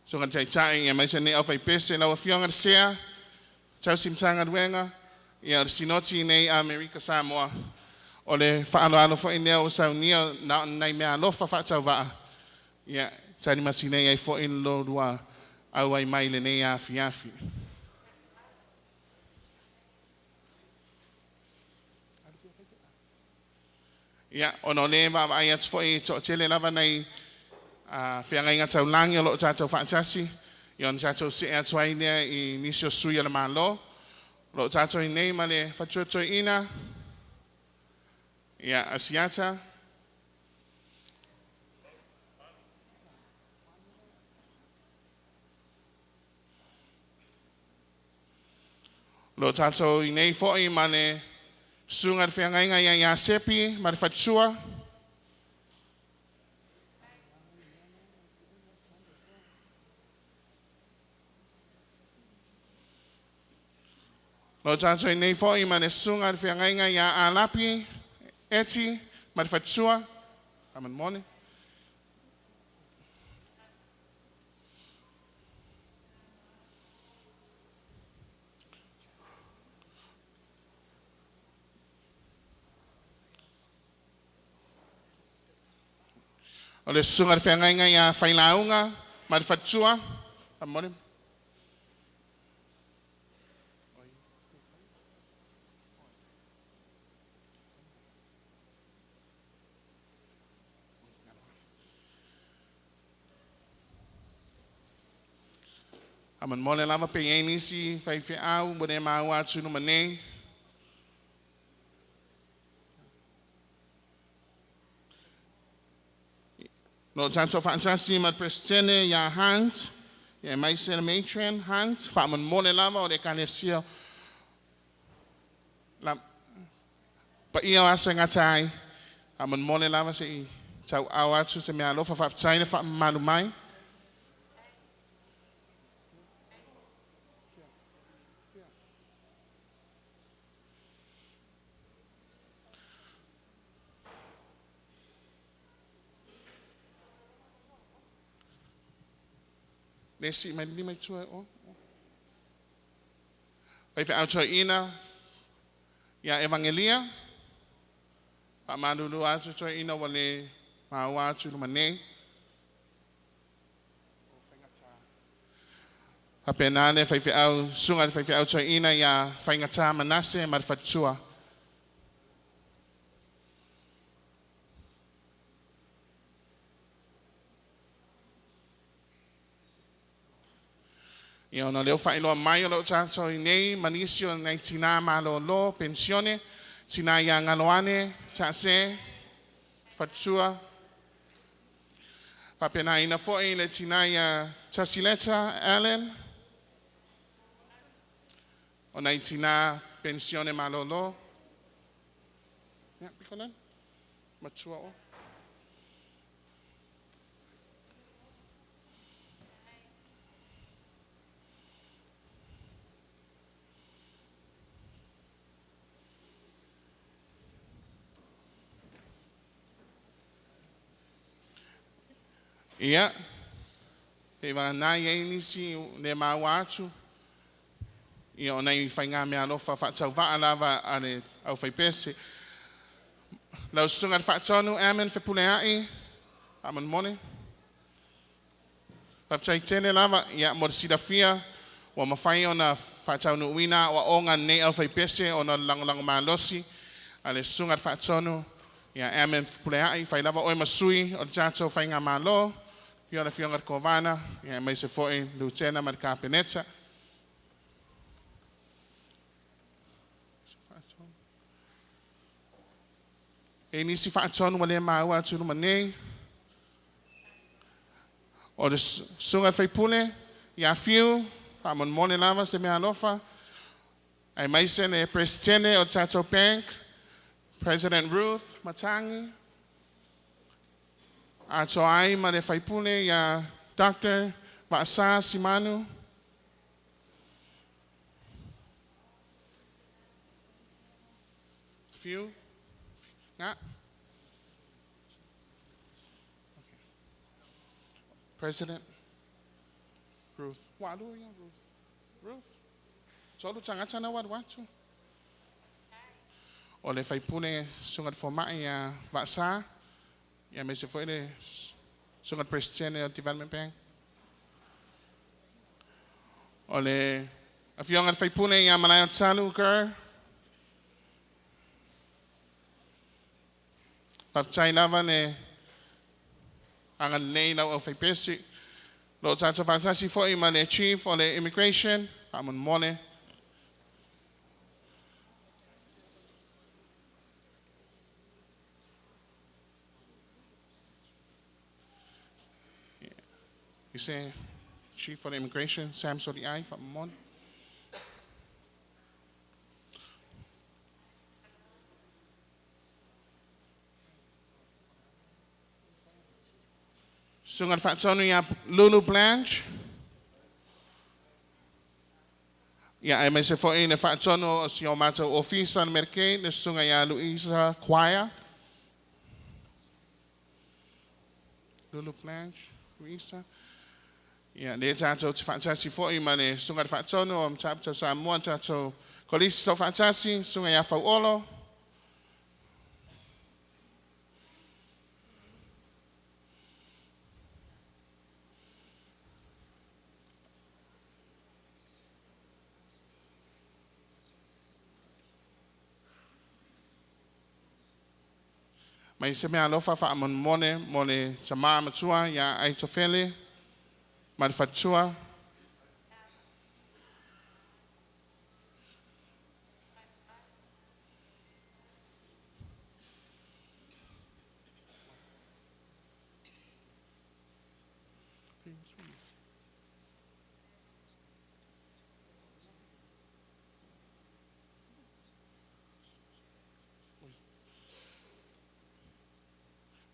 Susuga i le Taitai aemaise lenei aufaipese, lau Afioga i le Sea, Tausi Matagaluega, ia o le Sinoti nei a Amerika Samoa, o le faaaloalo foi lea ua saunia na o ni nai meaalofa faatauvaa, ia talimasinei ai foi le lua auai mai i lenei afiafi. Ia, ona o lea e vaavaai atu foi e toatele lava nai feagaiga taulagi o lo o tatou faatasi, ia ona tatou see atu ai lea i nisi o sui o le Malo. O lo o tatou i nei ma le faletua toeaina, ia, Asiata. O lo o tatou i nei foi ma le susuga i le feagaiga ia Iasepi ma le faletua. O lo o tatou i nei foi ma le susuga i le feagaiga ia Alapi Eti ma le faletua. Faamolemole. O le susuga i le feagaiga ia Failauga ma le faletua. Faamolemole. Faamolemole lava pe i ai nisi faifeau ua le maua atu i luma nei. O lo o tatou faatasi ma le Peresetene ia Hunt, aemaise le Matron Hunt. Faamolemole lava o le Ekalesia la paia o aso e gata ai. Faamolemole lava se i Tauau atu se meaalofa faafetai le faamamalu mai. Le sii mai le lima i tua e o. Faifeau toeaina ia Evagelia. Faamalulu atu toeaina ua le maua atu i luma nei. Faapena le faifeau, susuga i le faifeau toeaina ia Faigata Manase ma le faletua. Ia ona o lea ua faailoa mai o lo o tatou i nei ma nisi o nai tinā malōlō penisione, tinā ia Galoane, Taase, Faletua, faapenaina foi le tinā ia Tasileta Allen, o nai tinā penisione malōlō. Ia, piko lea. Matua o. Ia, e vagana i ai nisi le maua atu, ia o nai faiga meaalofa faatauvaa lava a le aufaipese. Lau susuga i le Faatonu Ammon Fepuleai, faamolemole. Faafetai tele lava ia mo le silafia ua mafai ona faataunuuina aoaoga nei aufaipese ona o le lagolago malosi a le susuga i le Faatonu ia Ammon Fepuleai, fai lava oe ma sui o le tatou faigamalo, afio le afioga i le Kovana, ia aemaise foi Lutena ma le Kapeneta. E i ai nisi faatonu ua le maua atu i luma nei. O le susuga i le sui usufono ia Fiu, faamolemole lava se meaalofa, aemaise le Peresetene o le tatou Bank, President Ruth Matagi, atoa ai ma le sui usufono ia Doctor Vaasa Simanu. Fiu. Nga. President Ruth. Ua alu ia Ruth. Ruth. Tolu tagata na ua alu atu. O le sui usufono susuga i le fomai ia Vaasa, ia aemaise foi le susuga i le Peresetene o le Development Bank. O le afioga i le sui usufono ia Malaeotalu Kerr. Faafetai lava le agalelei i lau aufaipese. O lo o tatou faatasi foi ma le Chief o le Immigration, faamolemole. You say Chief for the Immigration, Sam Soliai, faamolemole. Susuga i le Faatonu ia Lulu Blanche. Ia, aemaise foi le Faatonu o si o matou ofisa o le Medicaid, le Susuga ia Luisa Choir. Lulu Blanche, Luisa. Ia, lea tatou te faatasi foi ma le Susuga i le Faatonu o Mataupu Tau Samoa, tatou Kolisi Soofaatasi, Susuga ia Fauolo. Mai se meaalofa faamolemole mo le tamā matua ia Aitofele ma le faletua.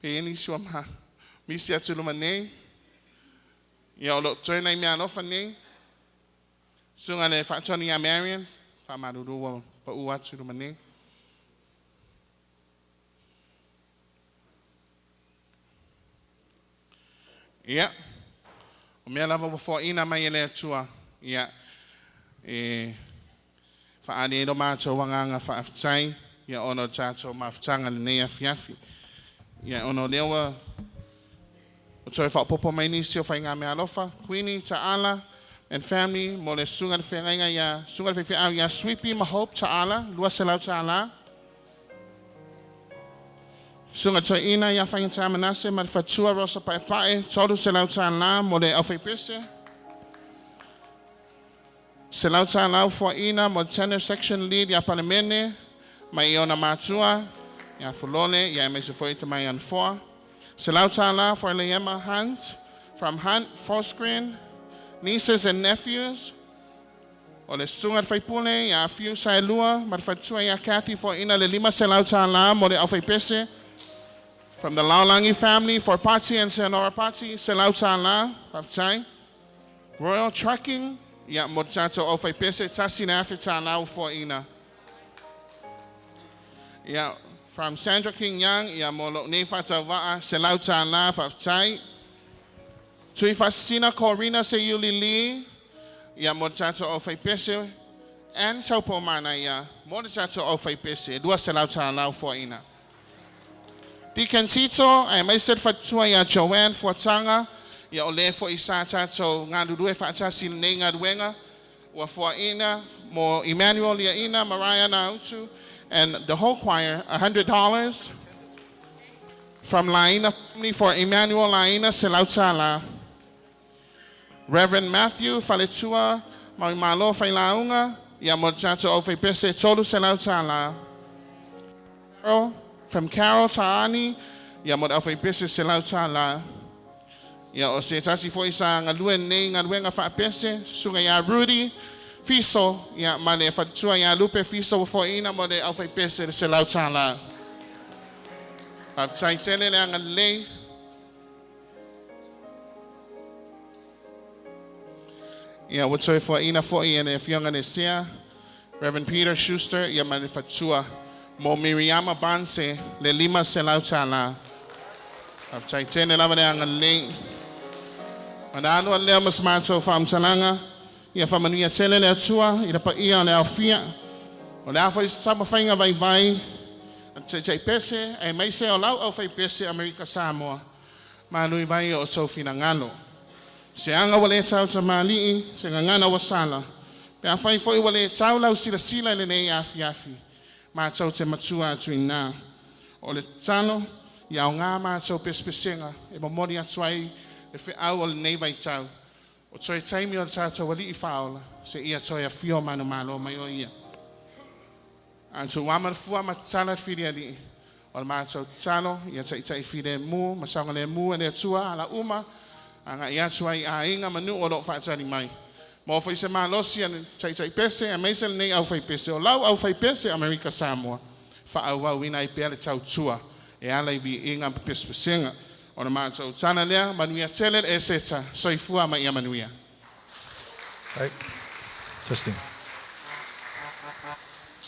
Pe i ai nisi ua ma misi atu i luma nei. Ia o lo o toe nai meaalofa nei. Susuga i le Faatonu ia Marion, faamalulu ua pau atu i luma nei. Ia, o mea lava ua foaina mai e le Atua, ia, e faaali ai lo matou agaga faafetai, ia ona o le tatou mafutaga i lenei afiafi. Ia, ona o lea ua toe faaopoopo mai nisi o faigameaalofa, Queenie Taala and family mo le susuga i le feagaiga ia, susuga i le faifeau ia Sweepy ma Hope Taala, $200. Susuga Toeaina ia Faigata Manase ma le Faletua Rosa Paepae, $300 mo le aufaipese. $100 fuaina mo le tenor section lead ia Palemene mai i ona matua ia Fulole ia aemaise foi tamai Anafoa. $100 for Leema Hunt from Hunt Forsgren, nieces and nephews. O le susuga i le faipule ia Fiu Saelua ma le faletua ia Kathy Foaina le $500 mo le aufaipese. From the Laolangi family for Pati and Senora Pati, $100. Faafetai. Royal Trucking, ia mo le tatou aufaipese, $1,000 ua foaina. Ia, from Sandra King Young, ia mo lou nei faatauvaa, $100, faafetai. Tuifaasisina Corina Seiuli Lee, ia mo le tatou aufaipese, and Taupomana ia mo le tatou aufaipese, $200 ua foaina. Deacon Tito, aemaise le faletua ia Joanne Fuataga, ia o le foi sa tatou galulue faatasi i lenei galuega, ua foaina mo Emmanuel Liaina, Mariah Nautu, and the whole choir, $100. From Laina family for Emmanuel Laina, $100. Reverend Matthew Faletua Maumalo Failauga, ia mo le tatou aufaipese, $300. Carol, from Carol Taani, ia mo le aufaipese, $100. Ia o se tasi foi sa galue nei galuega faapese, susuga ia Rudy Fiso, ia ma le faletua ia Lupe Fiso ua foaina mo le aufaipese le $100. Faafetai tele le agalelei. Ia ua toe foaina foi e le afioga i le Sea, Reverend Peter Schuster, ia ma le faletua mo Miriama Banse le $500. Faafetai tele lava le agalelei. Ona alu ai lea ma se matou faamatalaga, ia faamanuia tele le Atua i le paia o le aofia. O le a foi se taumafaiga vaivai a le taitai pese aemaise o lau aufaipese Amerika Samoa, malu i vai o outou finagalo. Se aga ua le tau tamalii, se gagana ua sala, pe afai foi ua le tau lau silasila i lenei afiafi, matou te matua atu i ina. O le tatalo, ia aoga matou pesepesega e momoli atu ai le feau o lenei vaitau. O toe taimi o le tatou Alii Faaola, seia toe afio manumalo mai o Ia. A tuuama le fua ma tatala le filialii, o le matou tatalo, ia taitai filemu ma saogalemu e le Atua ala uma agai atu ai i aiga ma nuu o lo o faatali mai. Maua foi se malosi a le taitai pese aemaise lenei aufaipese o lau aufaipese Amerika Samoa, faaauauina ai pea le tautua e ala i viiga ma pesepesega. O le matou tala lea, manuia tele le Eseta, soifua ma ia manuia. Right. Testing.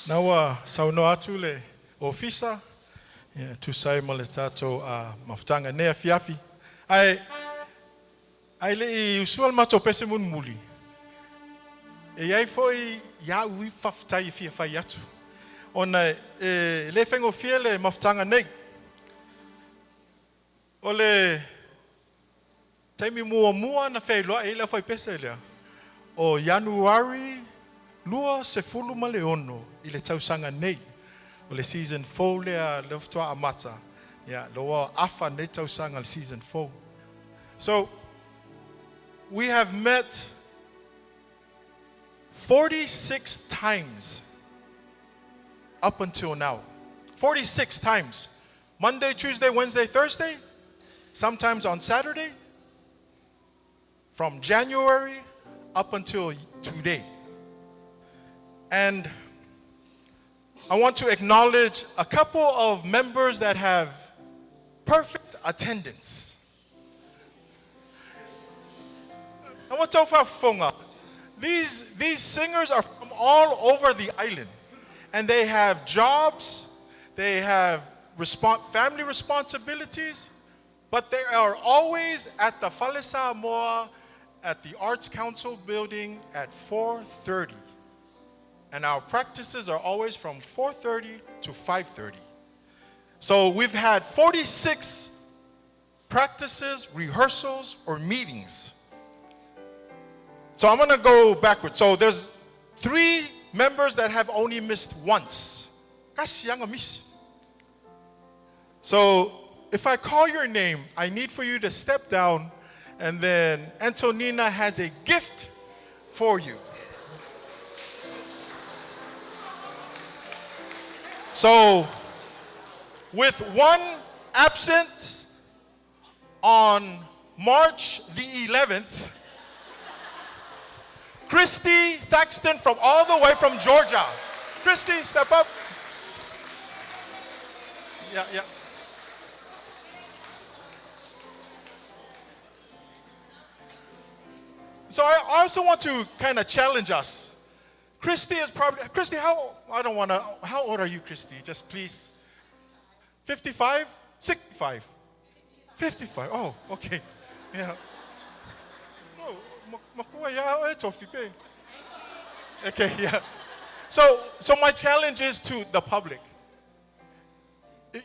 Na ua saunoa atu le ofisa ia, e tusa ai ma le tatou mafutaga nei afiafi. Ae ae le i usua le matou pese mulimuli, e i ai foi ia au i faafetai e fia fai atu. Ona e le faigofie le mafutaga nei. O le taimi muamua na feiloai ai le aufaipese lea, o Ianuari 26 i le tausaga nei. O le season fou lea lea faatoa amata, ia lea ua afa nei tausaga le season fou. So, we have met 46 times up until now. 46 times. Monday, Tuesday, Wednesday, Thursday, sometimes on Saturday, from January up until today. And I want to acknowledge a couple of members that have perfect attendance. These, these singers are from all over the island, and they have jobs, they have family responsibilities, but they are always at the Fale Samoa at the Arts Council building at 4:30. And our practices are always from 4:30 to 5:30. So we've had 46 practices, rehearsals, or meetings. So I'm going to go backwards. So there's three members that have only missed once. Miss. So if I call your name, I need for you to step down, and then Antonina has a gift for you. So, with one absent on March the 11th, Christy Thaxton from all the way from Georgia. Christy, step up. Yeah, yeah. So I also want to kind of challenge us. Christy is probably, Christy, how, I don't want to, how old are you, Christy? Just please. 55? 65? 55. Oh, okay. Yeah. Oh, okay, yeah. So, so my challenge is to the public.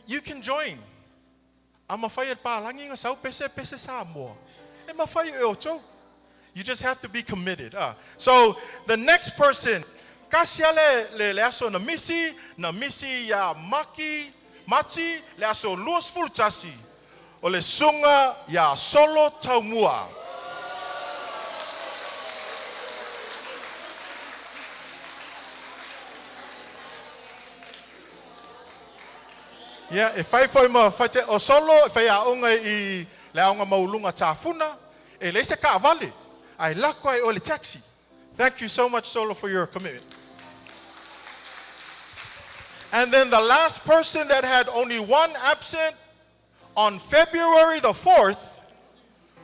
You can join. You just have to be committed. So the next person, kasi ale le le aso na misi, na misi ya maki, mati, le aso luas fultasi, o le sunga ya solo taumua. Yeah, e fai foi ma fai te o solo, e fai a onga i le aonga maulunga tafuna, e le se ka vale, ai lako ai o le taxi. Thank you so much, Solo, for your commitment. And then the last person that had only one absent on February the 4th,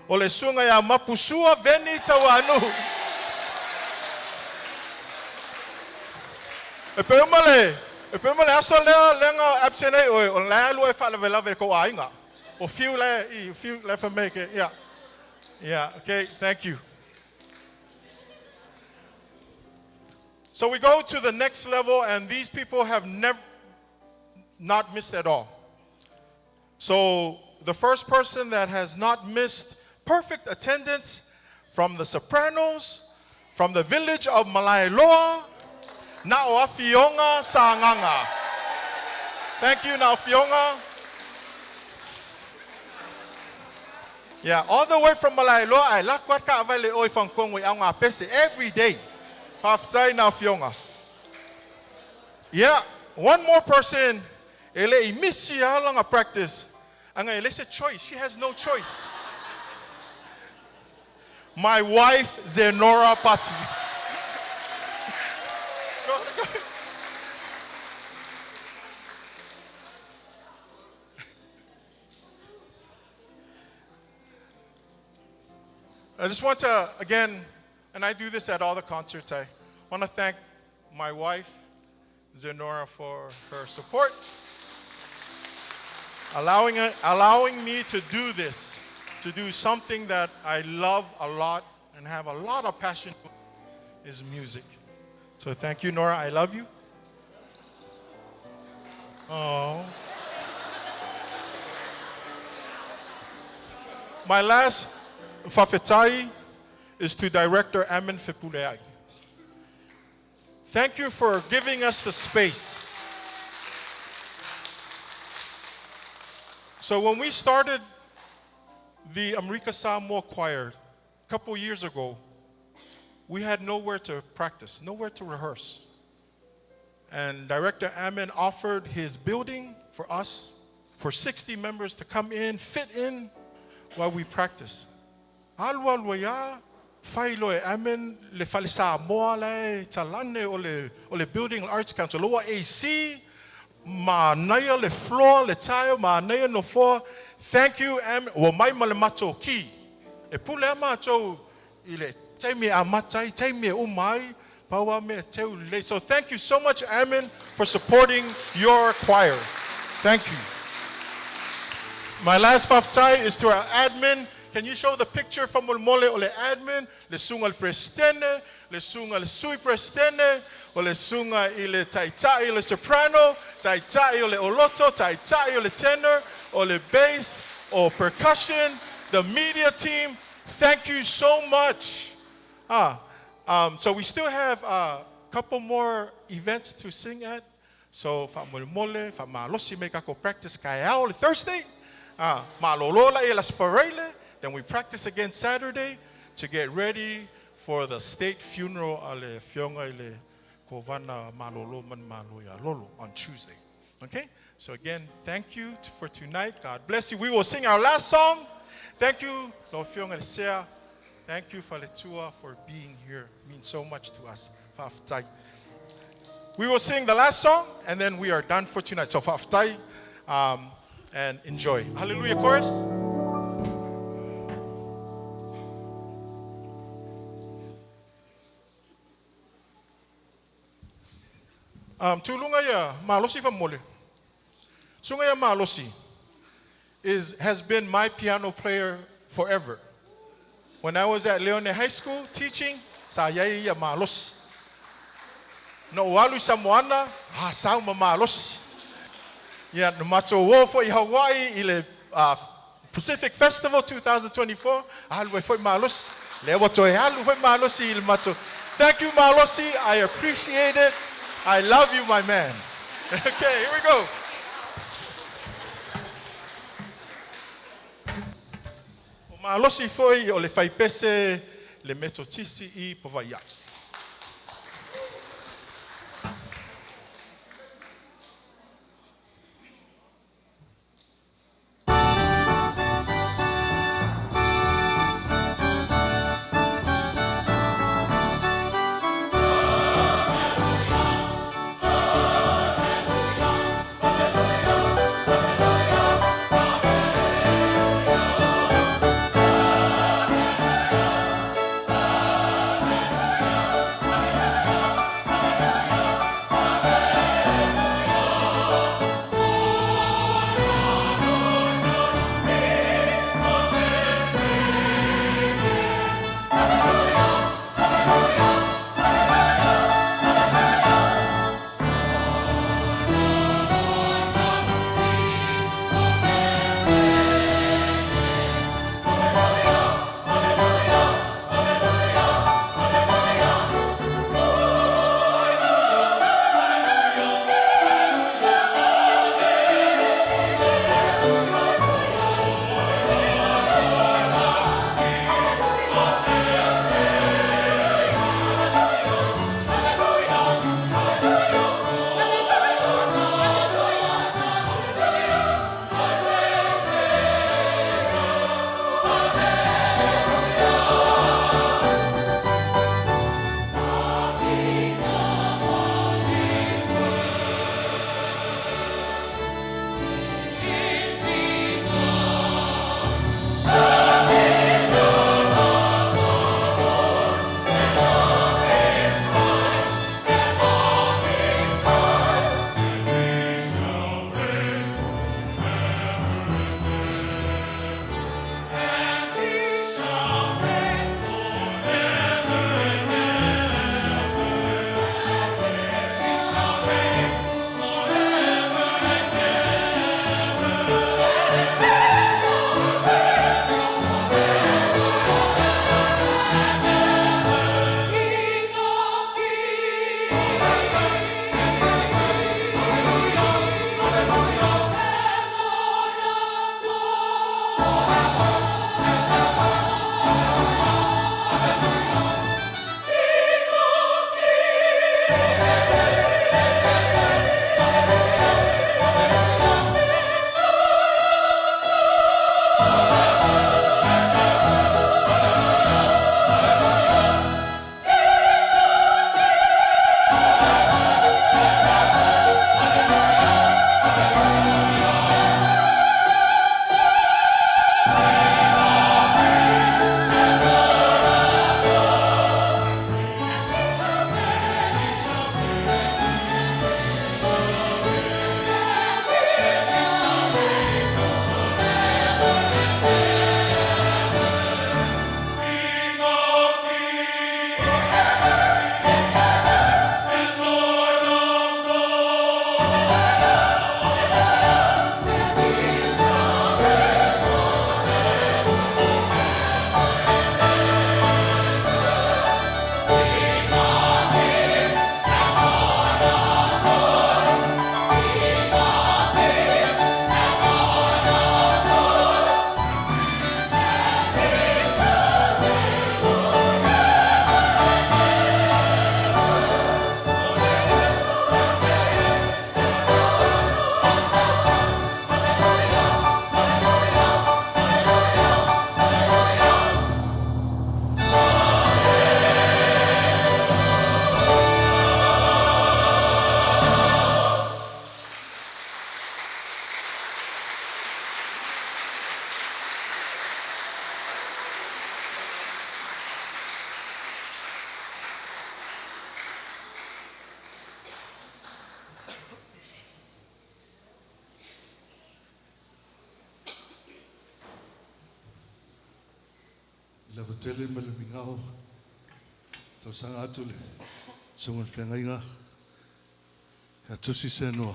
o le sunga ya Mapusua Veni Tawanu. E pe uma le, e pe uma le aso lea lenga absent ai oe, o le alu e whaalavelave ko ainga. O fiu le, i, fiu le fa meke, yeah. Yeah, okay, thank you. So we go to the next level, and these people have never not missed at all. So the first person that has not missed perfect attendance from the Sopranos, from the village of Malaeloa, Na'o Sanganga. Thank you, Na'o. Yeah, all the way from Malaeloa, I lakwat ka avale oi whangkongo i aunga pese every day. Whaftai Na'o. Yeah, one more person, ele i misi alanga practice. Anga ele se choice. She has no choice. My wife, Zenora Pati. I just want to, again, and I do this at all the concerts, I want to thank my wife, Zenora, for her support, allowing, allowing me to do this, to do something that I love a lot and have a lot of passion is music. So thank you, Nora. I love you. Oh. My last fafetai is to Director Amin Fepuleai. Thank you for giving us the space. So when we started the Amerika Samoa Choir a couple years ago, we had nowhere to practice, nowhere to rehearse. And Director Amin offered his building for us, for 60 members to come in, fit in while we practice. Alua lua ia, fai lo e Amin le fale Samoa le talane o le, o le Building Arts Council. Loa AC, Manaia le floor, le tile, manaia nofoa. Thank you, Am, ua mai ma le matou key. E pule lava matou i le taimi e amata ai, taimi e uma ai, pau lava mea e teu lelei. So thank you so much, Ammon, for supporting your choir. Thank you. My last faafetai is to our admin. Can you show the picture faamolemole o le admin, le susuga i le Peresetene, le susuga i le Sui Peresetene, o le susuga i le Taitai o le soprano, Taitai o le oloto, Taitai o le tenor, o le bass, o percussion, the media team. Thank you so much. Ah, so we still have a couple more events to sing at. So faamolemole, faamalosi mai tatou practice taeao le Thursday. Ah, malolo la e las Faraile. Then we practice again Saturday to get ready for the state funeral a le Afioga i le Kovana Malolo Manumalo ia Lolo on Tuesday. Okay? So again, thank you for tonight. God bless you. We will sing our last song. Thank you, lau Afioga i le Sea. Thank you, Faletua, for being here. It means so much to us. Faafetai. We will sing the last song, and then we are done for tonight. So faafetai, and enjoy. Hallelujah chorus. Tuluga ia Malosi faamolemole. Susuga ia Malosi has been my piano player forever. When I was at Leone High School teaching, sa iai ia Malosi. Na ou alu i Samoana, ah, sau ma Malosi. Ia, na matou o foi i Hawaii i le Pacific Festival 2024, alu ai foi Malosi. Lea ua toe alu foi Malosi i le matou. Thank you, Malosi. I appreciate it. I love you, my man. Okay, here we go. O Malosi foi o le faipese le Metotisi i Pavaia'i. tele ma le migao. Tausaga atu le susuga i le feagaiga ia Tusi Seanoa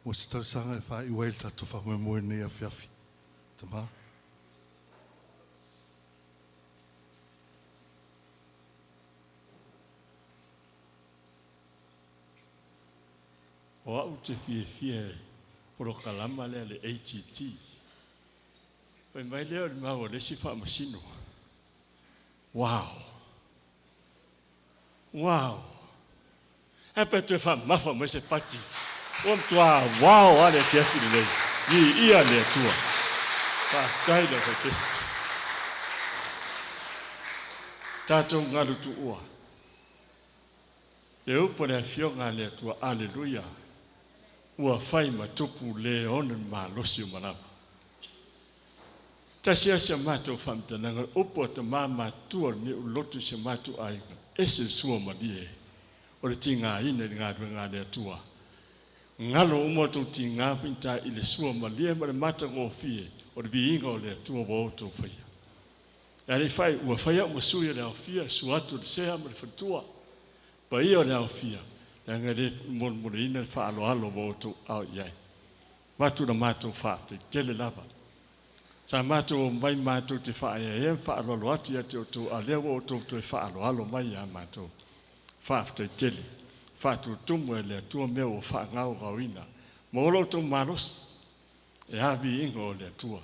mo se talosaga e faaiu ai le tatou faamoemoe i lenei afiafi. Tama. O au ou te fiafia i polokalama lea a le AGT. Fai mai lea o le mau a le isi faamasino. Wow! Wow! Ae pe toe faamamafa mai se pati. Ua matua wow lava le afiafi lenei. Viia le Atua. Faafetai le aufaipesi. Tatou galu tuua. Le upu a le Afioga a le Atua, Aleluia, ua fai ma tupu le ona le malosi o manava. Tasi lava si a matou faamatalaga, o le upu a tama matutua o lenei ululotu i si a matou aiga, ese le sua malie o le tigaina i le galuega a le Atua. Galo uma outou tiga faigata i le sua malie ma le matagofie o le viiga o le Atua ua outou faia. E le i fai, ua fai au ma sui o le aofia, sua atu le sea ma le faletua. Paia o le aofia, leaga e le molemoleina le faaaloalo ua outou ao i ai. Avatu la matou faafetai tele lava. Sa matou omai matou te faaeaea ma faaaloalo atu ia te outou, a o lea ua outou toe faaaloalo mai ia matou. Faafetai tele. Faatutumu e le Atua mea ua faagaogaoina. Maua lo outou malosi. E a viiga o le Atua.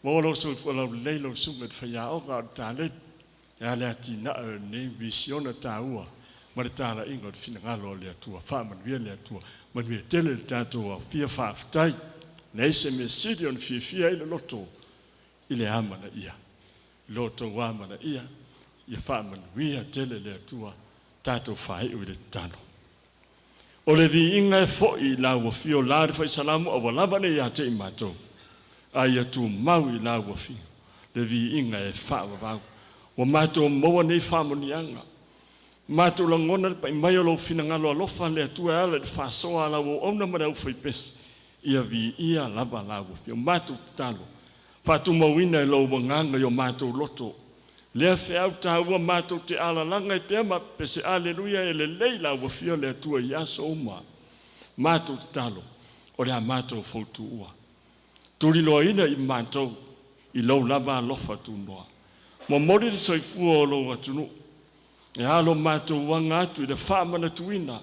Maua lou soifua laulelei lau susuga i le faiaoga a o le taleni e a le atinae o lenei visiona taua ma le talaiga o le finagalo o le Atua. Faamanuia le Atua. Manuia tele le tatou aofia. Faafetai. Leai se mea sili ona fiafia ai le loto i le amanaia. I lo outou amanaia, ia faamanuia tele le Atua. Tatou faaiu i le tatalo. O le viiga e foi i lau afio la le Fai Salamo aua lava ne ia te i matou, a ia tumau i lau afio le viiga e faavavau. Ua matou maua nei faamanuiaga. Matou lagona le pai mai o lou finagalo alofa, le Atua e ala i le faasoa a lau auauna ma le aufaipese, ia viia lava lau afio. Matou tatalo, faatumauina e lou agaga i o matou loto Lea feau taua matou te alalaga ai pea ma pese Aleluia e lelei la ua fia le Atua i aso uma. Matou tatalo, o le a matou foutuua. Tuliloaina i matou i lou lava alofa tunoa. Momoli le soifua o lou atunuu. E a lo matou aga atu i le faamanatuina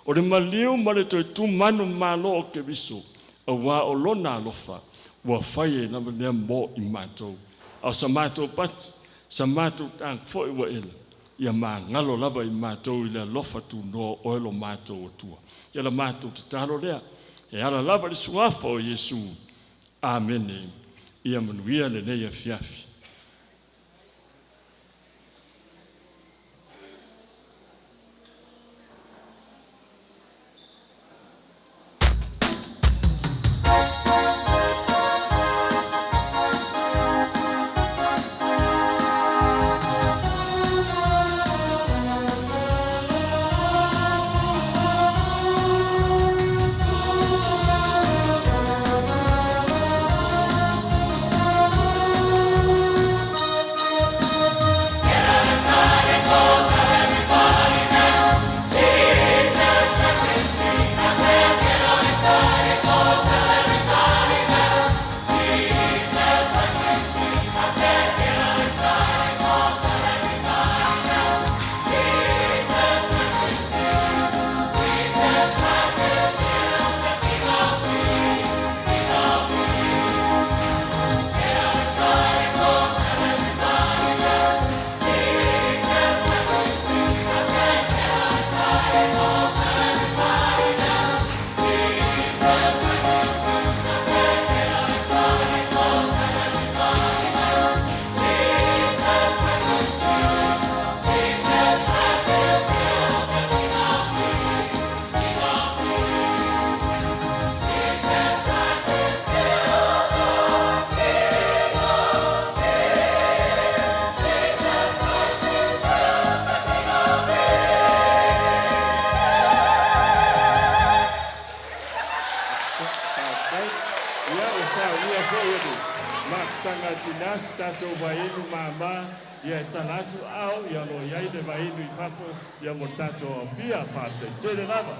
o le maliu ma le toe tumanu malo o Keriso, auā o Lona alofa ua fai ai lava lea mo i matou. A o sa matou pati, sa matou tag foi ua ela, ia magalo lava i matou i le alofa tunoa o Oe lo matou Atua. Ia la matou tatalo lea, e ala lava i le Suafa o Iesu. Amene. Ia manuia lenei afiafi. tatou vaiinu māmā, ia e tala atu ao, ia o lo o i ai le vaiinu i fafo, ia mo le tatou aofia. Faafetai tele lava.